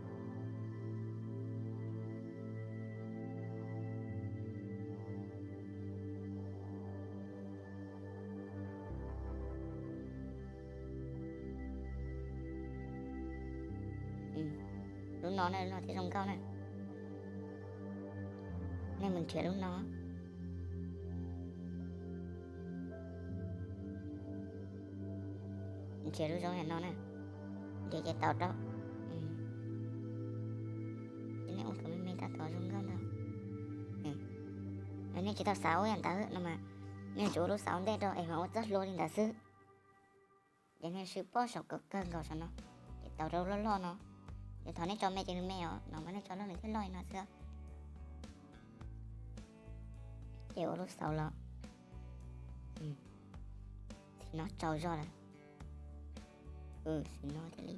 Lub no na, lub no thiaj zoo nkauj na. Nej mus nrhiav lub no, nrhiav lub zoo li no na, nrhiav ces taus rau. Ces nej ua kom me me tab tom zoo nkauj ntag. Nej tsis tau xav ua yam ntawd no mas nej tsuas ua lub xauv ntej rau es mas ua txoj hlua li ntawd xwb. Ces nej swb pob saum kom kawg nkaus saum no, ces taus rau loj loj no. Ces thaum nej tso me ces nws me os, no mas nej tso loj nws thiaj loj li no xwb. Ces ua lub xauv los, xim no tsaus zog lawm. Xim no thiaj li.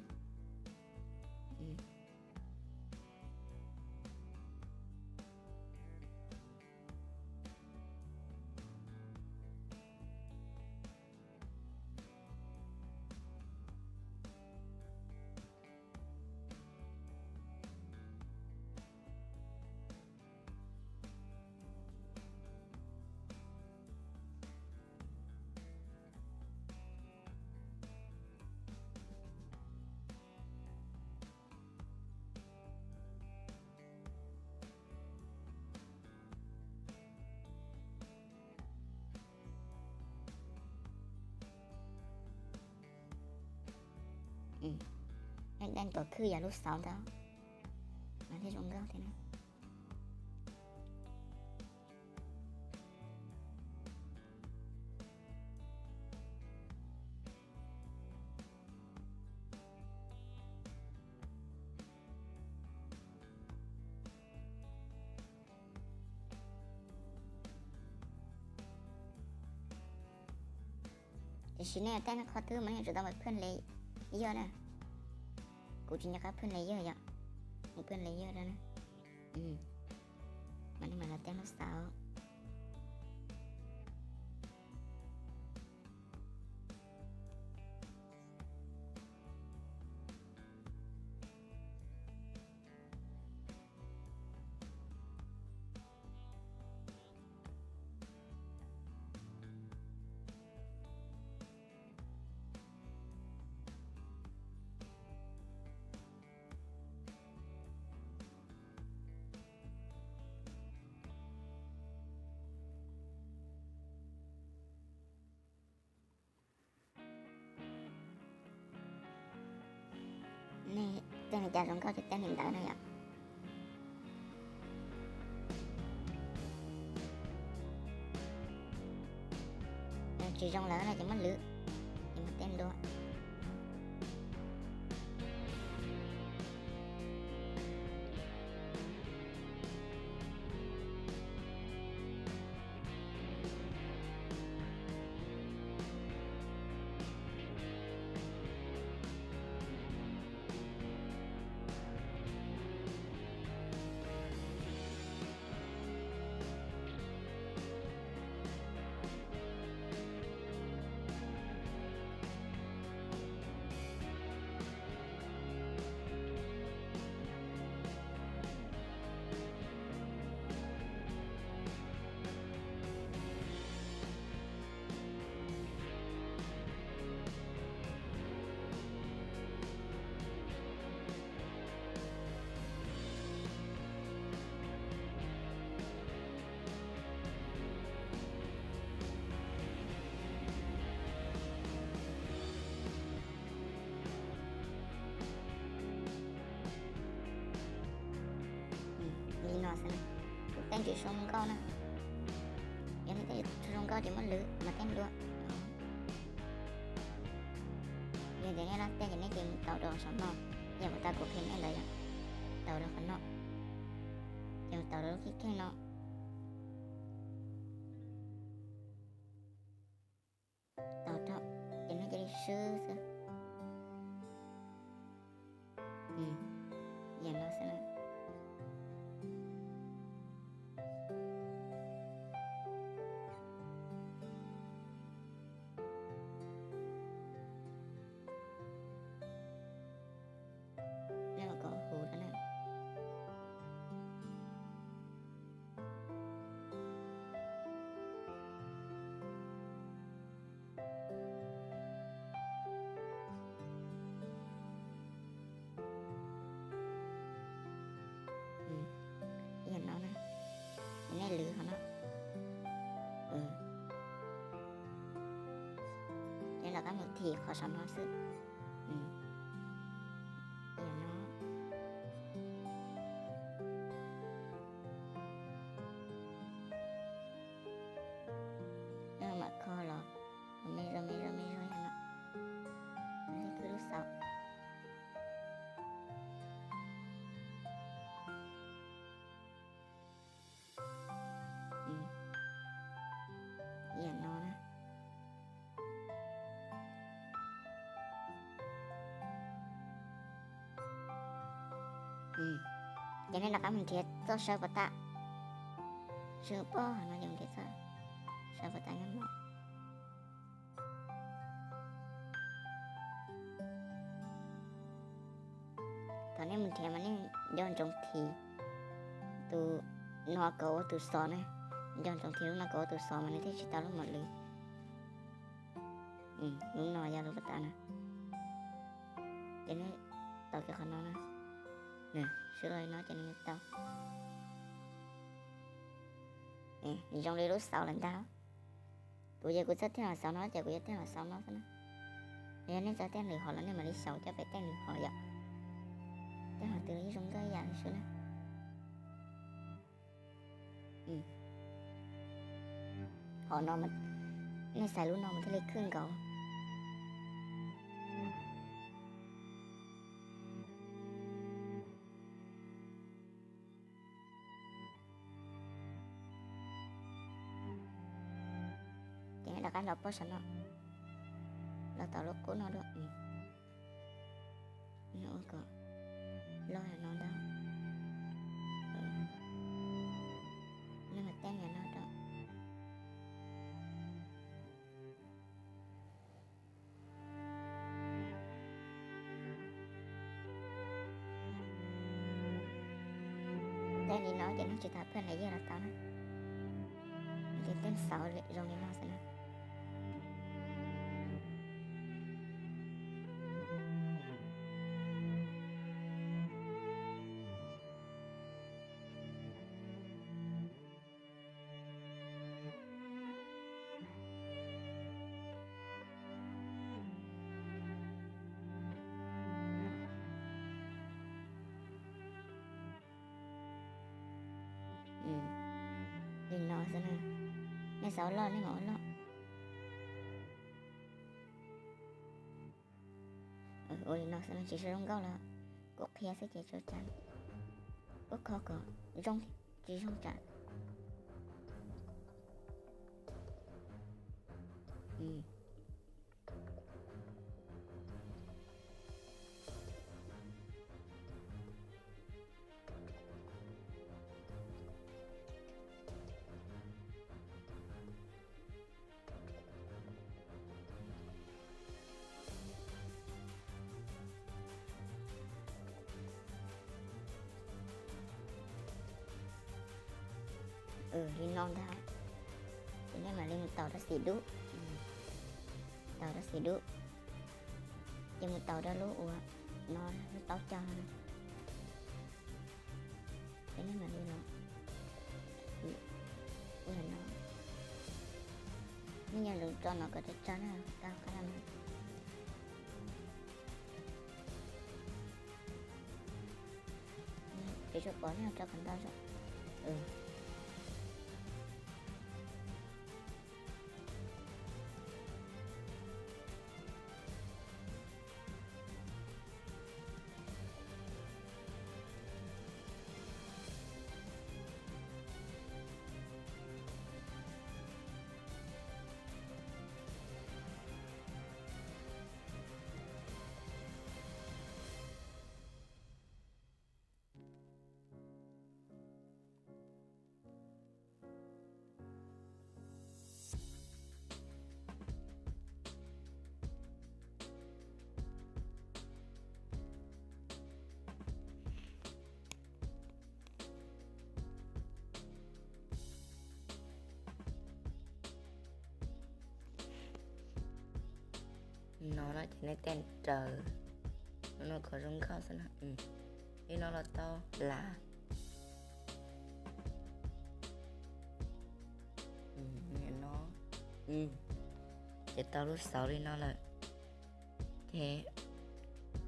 Daj ntuas khwb yog lub xauv ntawd mas thiaj zoo nkauj thiab na. Tiam sis nej tab qhov twg mas nej tsum tau mus phwj layer na. Kuv tsis nco qab phwj layer yom, mus phwj layer na. Mas nej mam los tab lub xauv. Nej tej li cas zoo nkauj ces tej li ntawd na yom. Tsis zoo lawm no ces muab lwv, ces mus tej dua. Kuv tej tsis zoo nkauj na. Yog nej tej tsis zoo nkauj ces muab lwv mas tej dua. Yog tias nej laj tej ces nej ces mus taus rau saum no, yog puas tas kuv qhia nej ntawd yom. Taus rau qhov no, ces mus taus rau lub kheej kheej no. Taus rau, ces nej cia li swb xwb. Yam no xwb na. Nej mam kom huv rau na. Yam no na, nej lwv qhov no. Ces rov qab mus thim qhov saum no xwb. Yam no. Nej mam kho los kom me zog me zog me zog yam no. Lub xauv. Yam no na. Ces nej rov qab mus nrhiav txoj sawb puas tas. Sawb pob no ces nrhiav txoj sawb puas tas nyob no. Thaum nej mus nrhiav mas nej nco ntsoov thim tus no kom ua tus xov na. Nco ntsoov thim lub no kom ua tus xov mas nws thiaj tsis tau lub mos lwm. Lub no yog lub puas tas na. Ces nej tau kiag qhov no na. Swb los li no ces nws tau. Zoo li lub xauv lawm ntag. Kuv ces kuv txawj tej los xauv no ces kuv yuav tej los xauv no xwb na. Yog nej txawj tej lwm hom los nej mam li xyaum coj pem tej lwm hom yom. Tej hom twg los yeej zoo nkauj ib yam li xwb na. Hom no, nej xaiv lub no mas thiaj li khwb nkaus. Ces nej rov qab los pab saum no, los tom lub qub no dua. Ua kom loj no ntag. Nej mam tej niam no rau. Tej li no ces nej tsis tas phaj nram yaj los tau na. Ces tej xauv zoo li no xwb na. Li no xwb na. Nej xav ua loj nej mam ua loj. Ua li no xwb na, tsis zoo nkauj los kuv qhia xwb ces tsuas cas kuv kho kom zoo, tsis zoo tsam. Li no ntag. Ces nej mam li mus taus rau xim dub. Taus rau xim dub. Ces mus taus rau lub uas no, lub taub cog no. Ces nej mam li los ua no. Nej nco ntsoov tso no kom tsawg tsawg na, tau qab no. Ces tsuas pom nej tso kom ntau zog. No na ces nej tej raws no kom zoo nkauj xwb na. Li no los tau las. No ces tau lub xauv li no lawm. Ces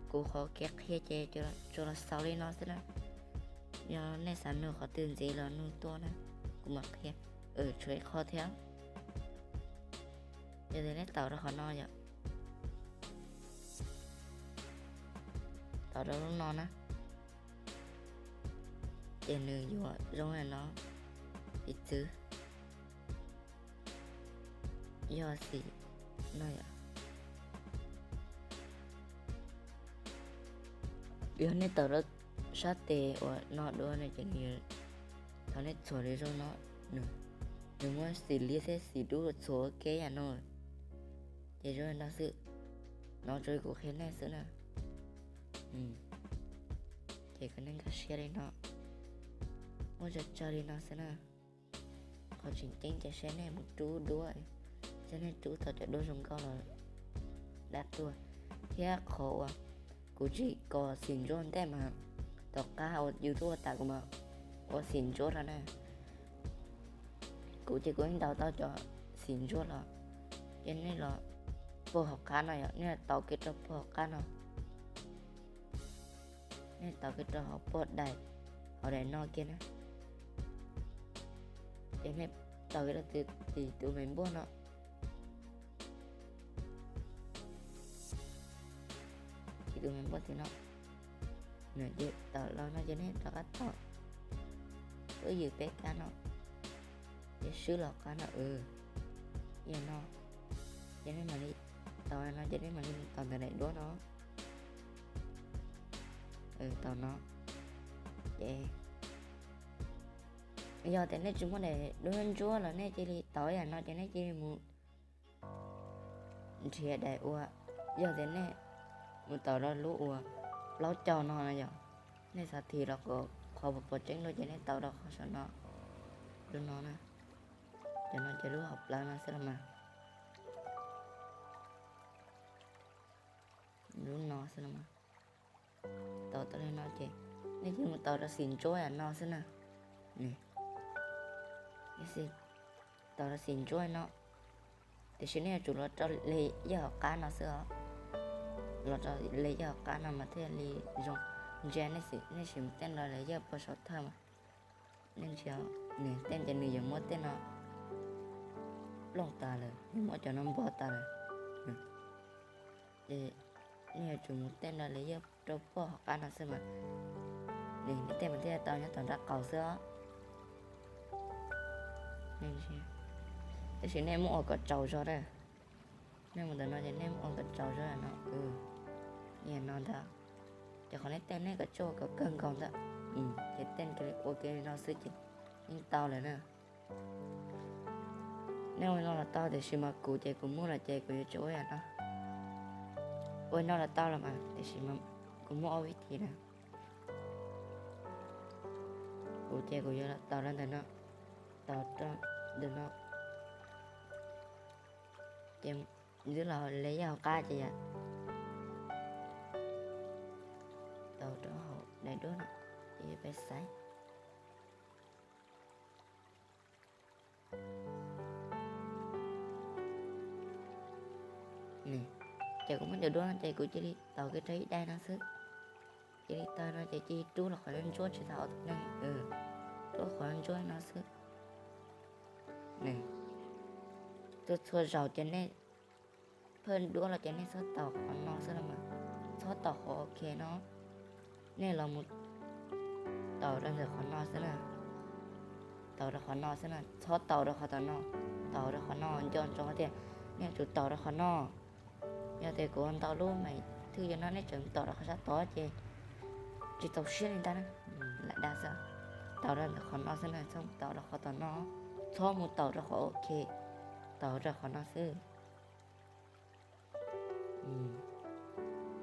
kuv qhov kev qhia ces tsuas los xauv li no xwb na. Yog nej xav nug qhov twg ntxiv los nug tuaj na, kuv mam qhia. Tshuav ib qho thiab, yog tias nej tau rau qhov no yom, tau rau lub no na, ces nws yuav zoo li no. Piv txwv yog xim no yom, yog nej tau rau sab tes uas no dua no ces nws, thaum nej txhuam li zoo no, nws muab xim liab thiab xim dub los txhuam ua ke yam no, ces zoo li no xwb. No tsuas kuv qhia nej xwb na. Ces kom nej nkag siab li no, muab tsawg tsawg li no xwb na. Qhov tseem ceeb ces saib nej mus rub duab, saib nej rub tau cov duab zoo nkauj los dab tuaj. Thiab qhov uas kuv tsis kos xim ntsuab ntej mas, tom qab ua YouTube tas kuv mam ua xim ntsuab rau na. Kuv ces kuv yeej ntaus tau cov xim ntsuab los, ces nej los puag hauv qab no yom, nej tau kiag rau puag hauv qab no. Nej tau kiag rau hauv puag daim, hauv daim no kiag na. Ces nej tau kiag rau tim tus me npuaj no, tim tus me npuaj tim no. Ces tau los no ces nej rov qab tau, wb yws peb kab no, ces swb los qab no, yam no. Ces nej mam li tau no ces nej mam li mus tau ntawm daim duab no, tau no. Ces yog tias nej tsis muaj daim duab ntsuab los nej cia li tau yam no ces nej cia li mus nrhiav daim uas, yog tias nej mus tau rau lub uas plaub caug no no yom, nej xav thim los kom qhov pov tseeb dua ces nej tau rau qhov saum no, lub no na. Cov no ces lub hauv plawv no xwb los mas, lub no xwb los mas. Tau tau li no ces nej cia li mus tau rau xim ntsuab yam no xwb na. Tau rau xim ntsuab no, tiam sis nej yuav tsum los rau li yaj hauv qab no xwb os. Los rau li yaj hauv qab no mas thiaj li zoo. Ntsia nej sim mus tej no li yaj puag saum thawj mas, nej ntsia, nws tej ces nws yuav muab tej no plooj tas lawm, nws muab cov no npog tas lawm. Ces nej yuav tsum mus tej no li yaj rau puag hauv qab no xwb mas, nws tej mas thiaj tau nyob tom nraub qaum xwb os. Tab sis nej muab ua kom tsaus zog na. Nej mus ntawm no ces nej muab ua kom tsaus zog no, niag no ntag. Ces qhov nej tej nej kom tsuj kom kawg nkaus ntawd, ces tej ua ke li no xwb ces yeej tau lawm na. Nej ua li no los tau, tiam sis mas kuv ces kuv muaj lawm ces kuv yuav tsis ua yam no. Ua li no los tau los mas, tiam sis mas kuv muaj ob vib thim na. Kuv ces kuv yuav tau rau ntawm no, tau rau ntawm no, ces twb los li yaj hauv qab ces yom, tau rau hauv daim duab no, ces peb xaiv. Ces kuv muab cov duab no ces kuv cia li tau kiag rau ib daim no xwb. Cia li tau no ces cia li rub los qhov ntsuab tsis tau tus neeg. duab qhov ntsuab no xwb. Txhua txhua zaus ces nej phaj duab los ces nej txhob taus qhov no xwb los mas, txhob taus qhov OK no, nej los mus taus rau ntawm qhov no xwb na, taus rau qhov no xwb na, txhob taus rau qhov tom no, taus rau qhov no nco ntsoov tias nej yuav tsum taus rau qhov no. Yog tias kuv ua ntau lub mas thwj yog no nej tseem taus rau qhov sab tod ces tsis txaus siab li ntag na, lam dag xwb. Taus rau ntawm qhov no xwb na, txhob taus rau qhov tom no, txhob mus taus rau qhov OK, taus rau qhov no xwb.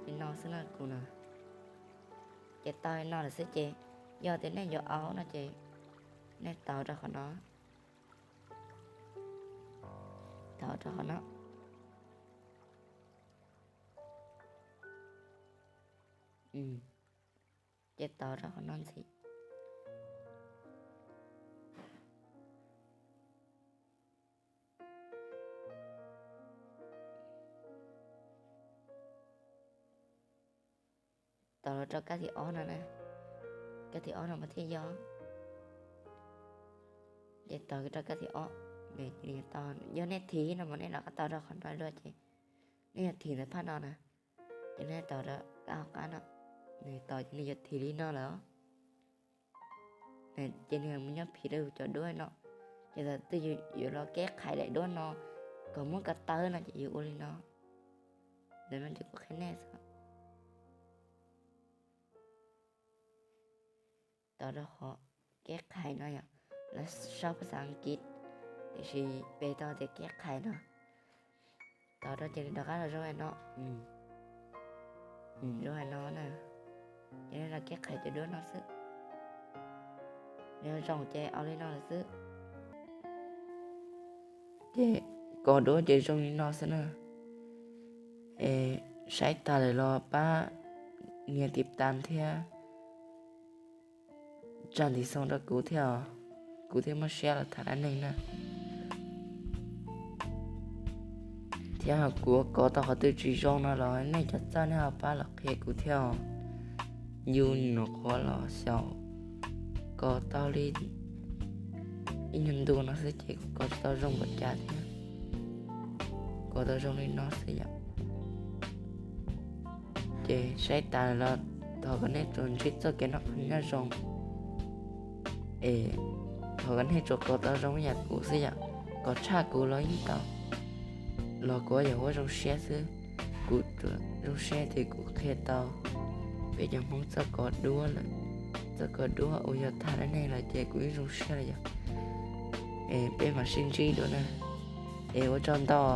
Li no xwb na kuv na. Ces tau li no lawm xwb ces yog tias nej yuav au no ces nej taus rau qhov no, taus rau qhov no. Ces taus rau qhov no ntxiv. Taus los rau kab thib ob no na, kab thib ob no mas thiaj yog. Ces taus rau kab thib ob, yog nej thim no mas nej rov qab taus rau qhov no dua ces nej yog thim ntawm phaj no na, ces nej taus rau kab hauv qab no, nws taus ces nws yuav thim li no lawm. Ces nws mus nyob phim rau yus cov duab no, ces thaum twg yus yuav los keb qhais daim duab no kom muab ko taw no ces yus ua li no. Ntawm no ces kuv qhia nej xwb. Taus rau qhov keb qhais no yom, lawv sau phaj xav Askiv, tiam sis peb tau tias keb qhais no. Taus rau ces nws rov qab los zoo hais no, zoo hais no na, ces nej los keb qhais cov duab no xwb. Nws zoo ces au li no lawm xwb. Ces kov duab ces zoo li no xwb na. Es saib tas lawm los pab nias tiv tas thiab tsa ntiv xoo rau kuv thiab os, kuv thiaj muaj siab los tham dab neeg na. Thiab kuv kov tau qhov twg tsis zoo no los nej cov txawj nej ho pab los qhia kuv thiab os. Yus nyuam qhuav los xyaum kov tau li ib nyuag ntu no xwb ces kuv kov tsis tau zoo npaum cas thiab, kov tau zoo li no xwb yom. Ces saib tas los thov kom nej tsuas ntsib txoj kev noj qab nyob zoo, es thov kom nej tsuas kov tau zoo ib yam kuv xwb yom. Kov tshaj kuv los yeej tau, los kuv yog huab zoo siab xwb. Kuv zoo siab ces kuv qhia tau peb cov Hmoob txoj kov duab lawm, txoj kov duab uas yog tham dab neeg lawm ces kuv yeej zoo siab lawm yom. Es peb mam sib ntsib dua na. Es ua tsaug ntau.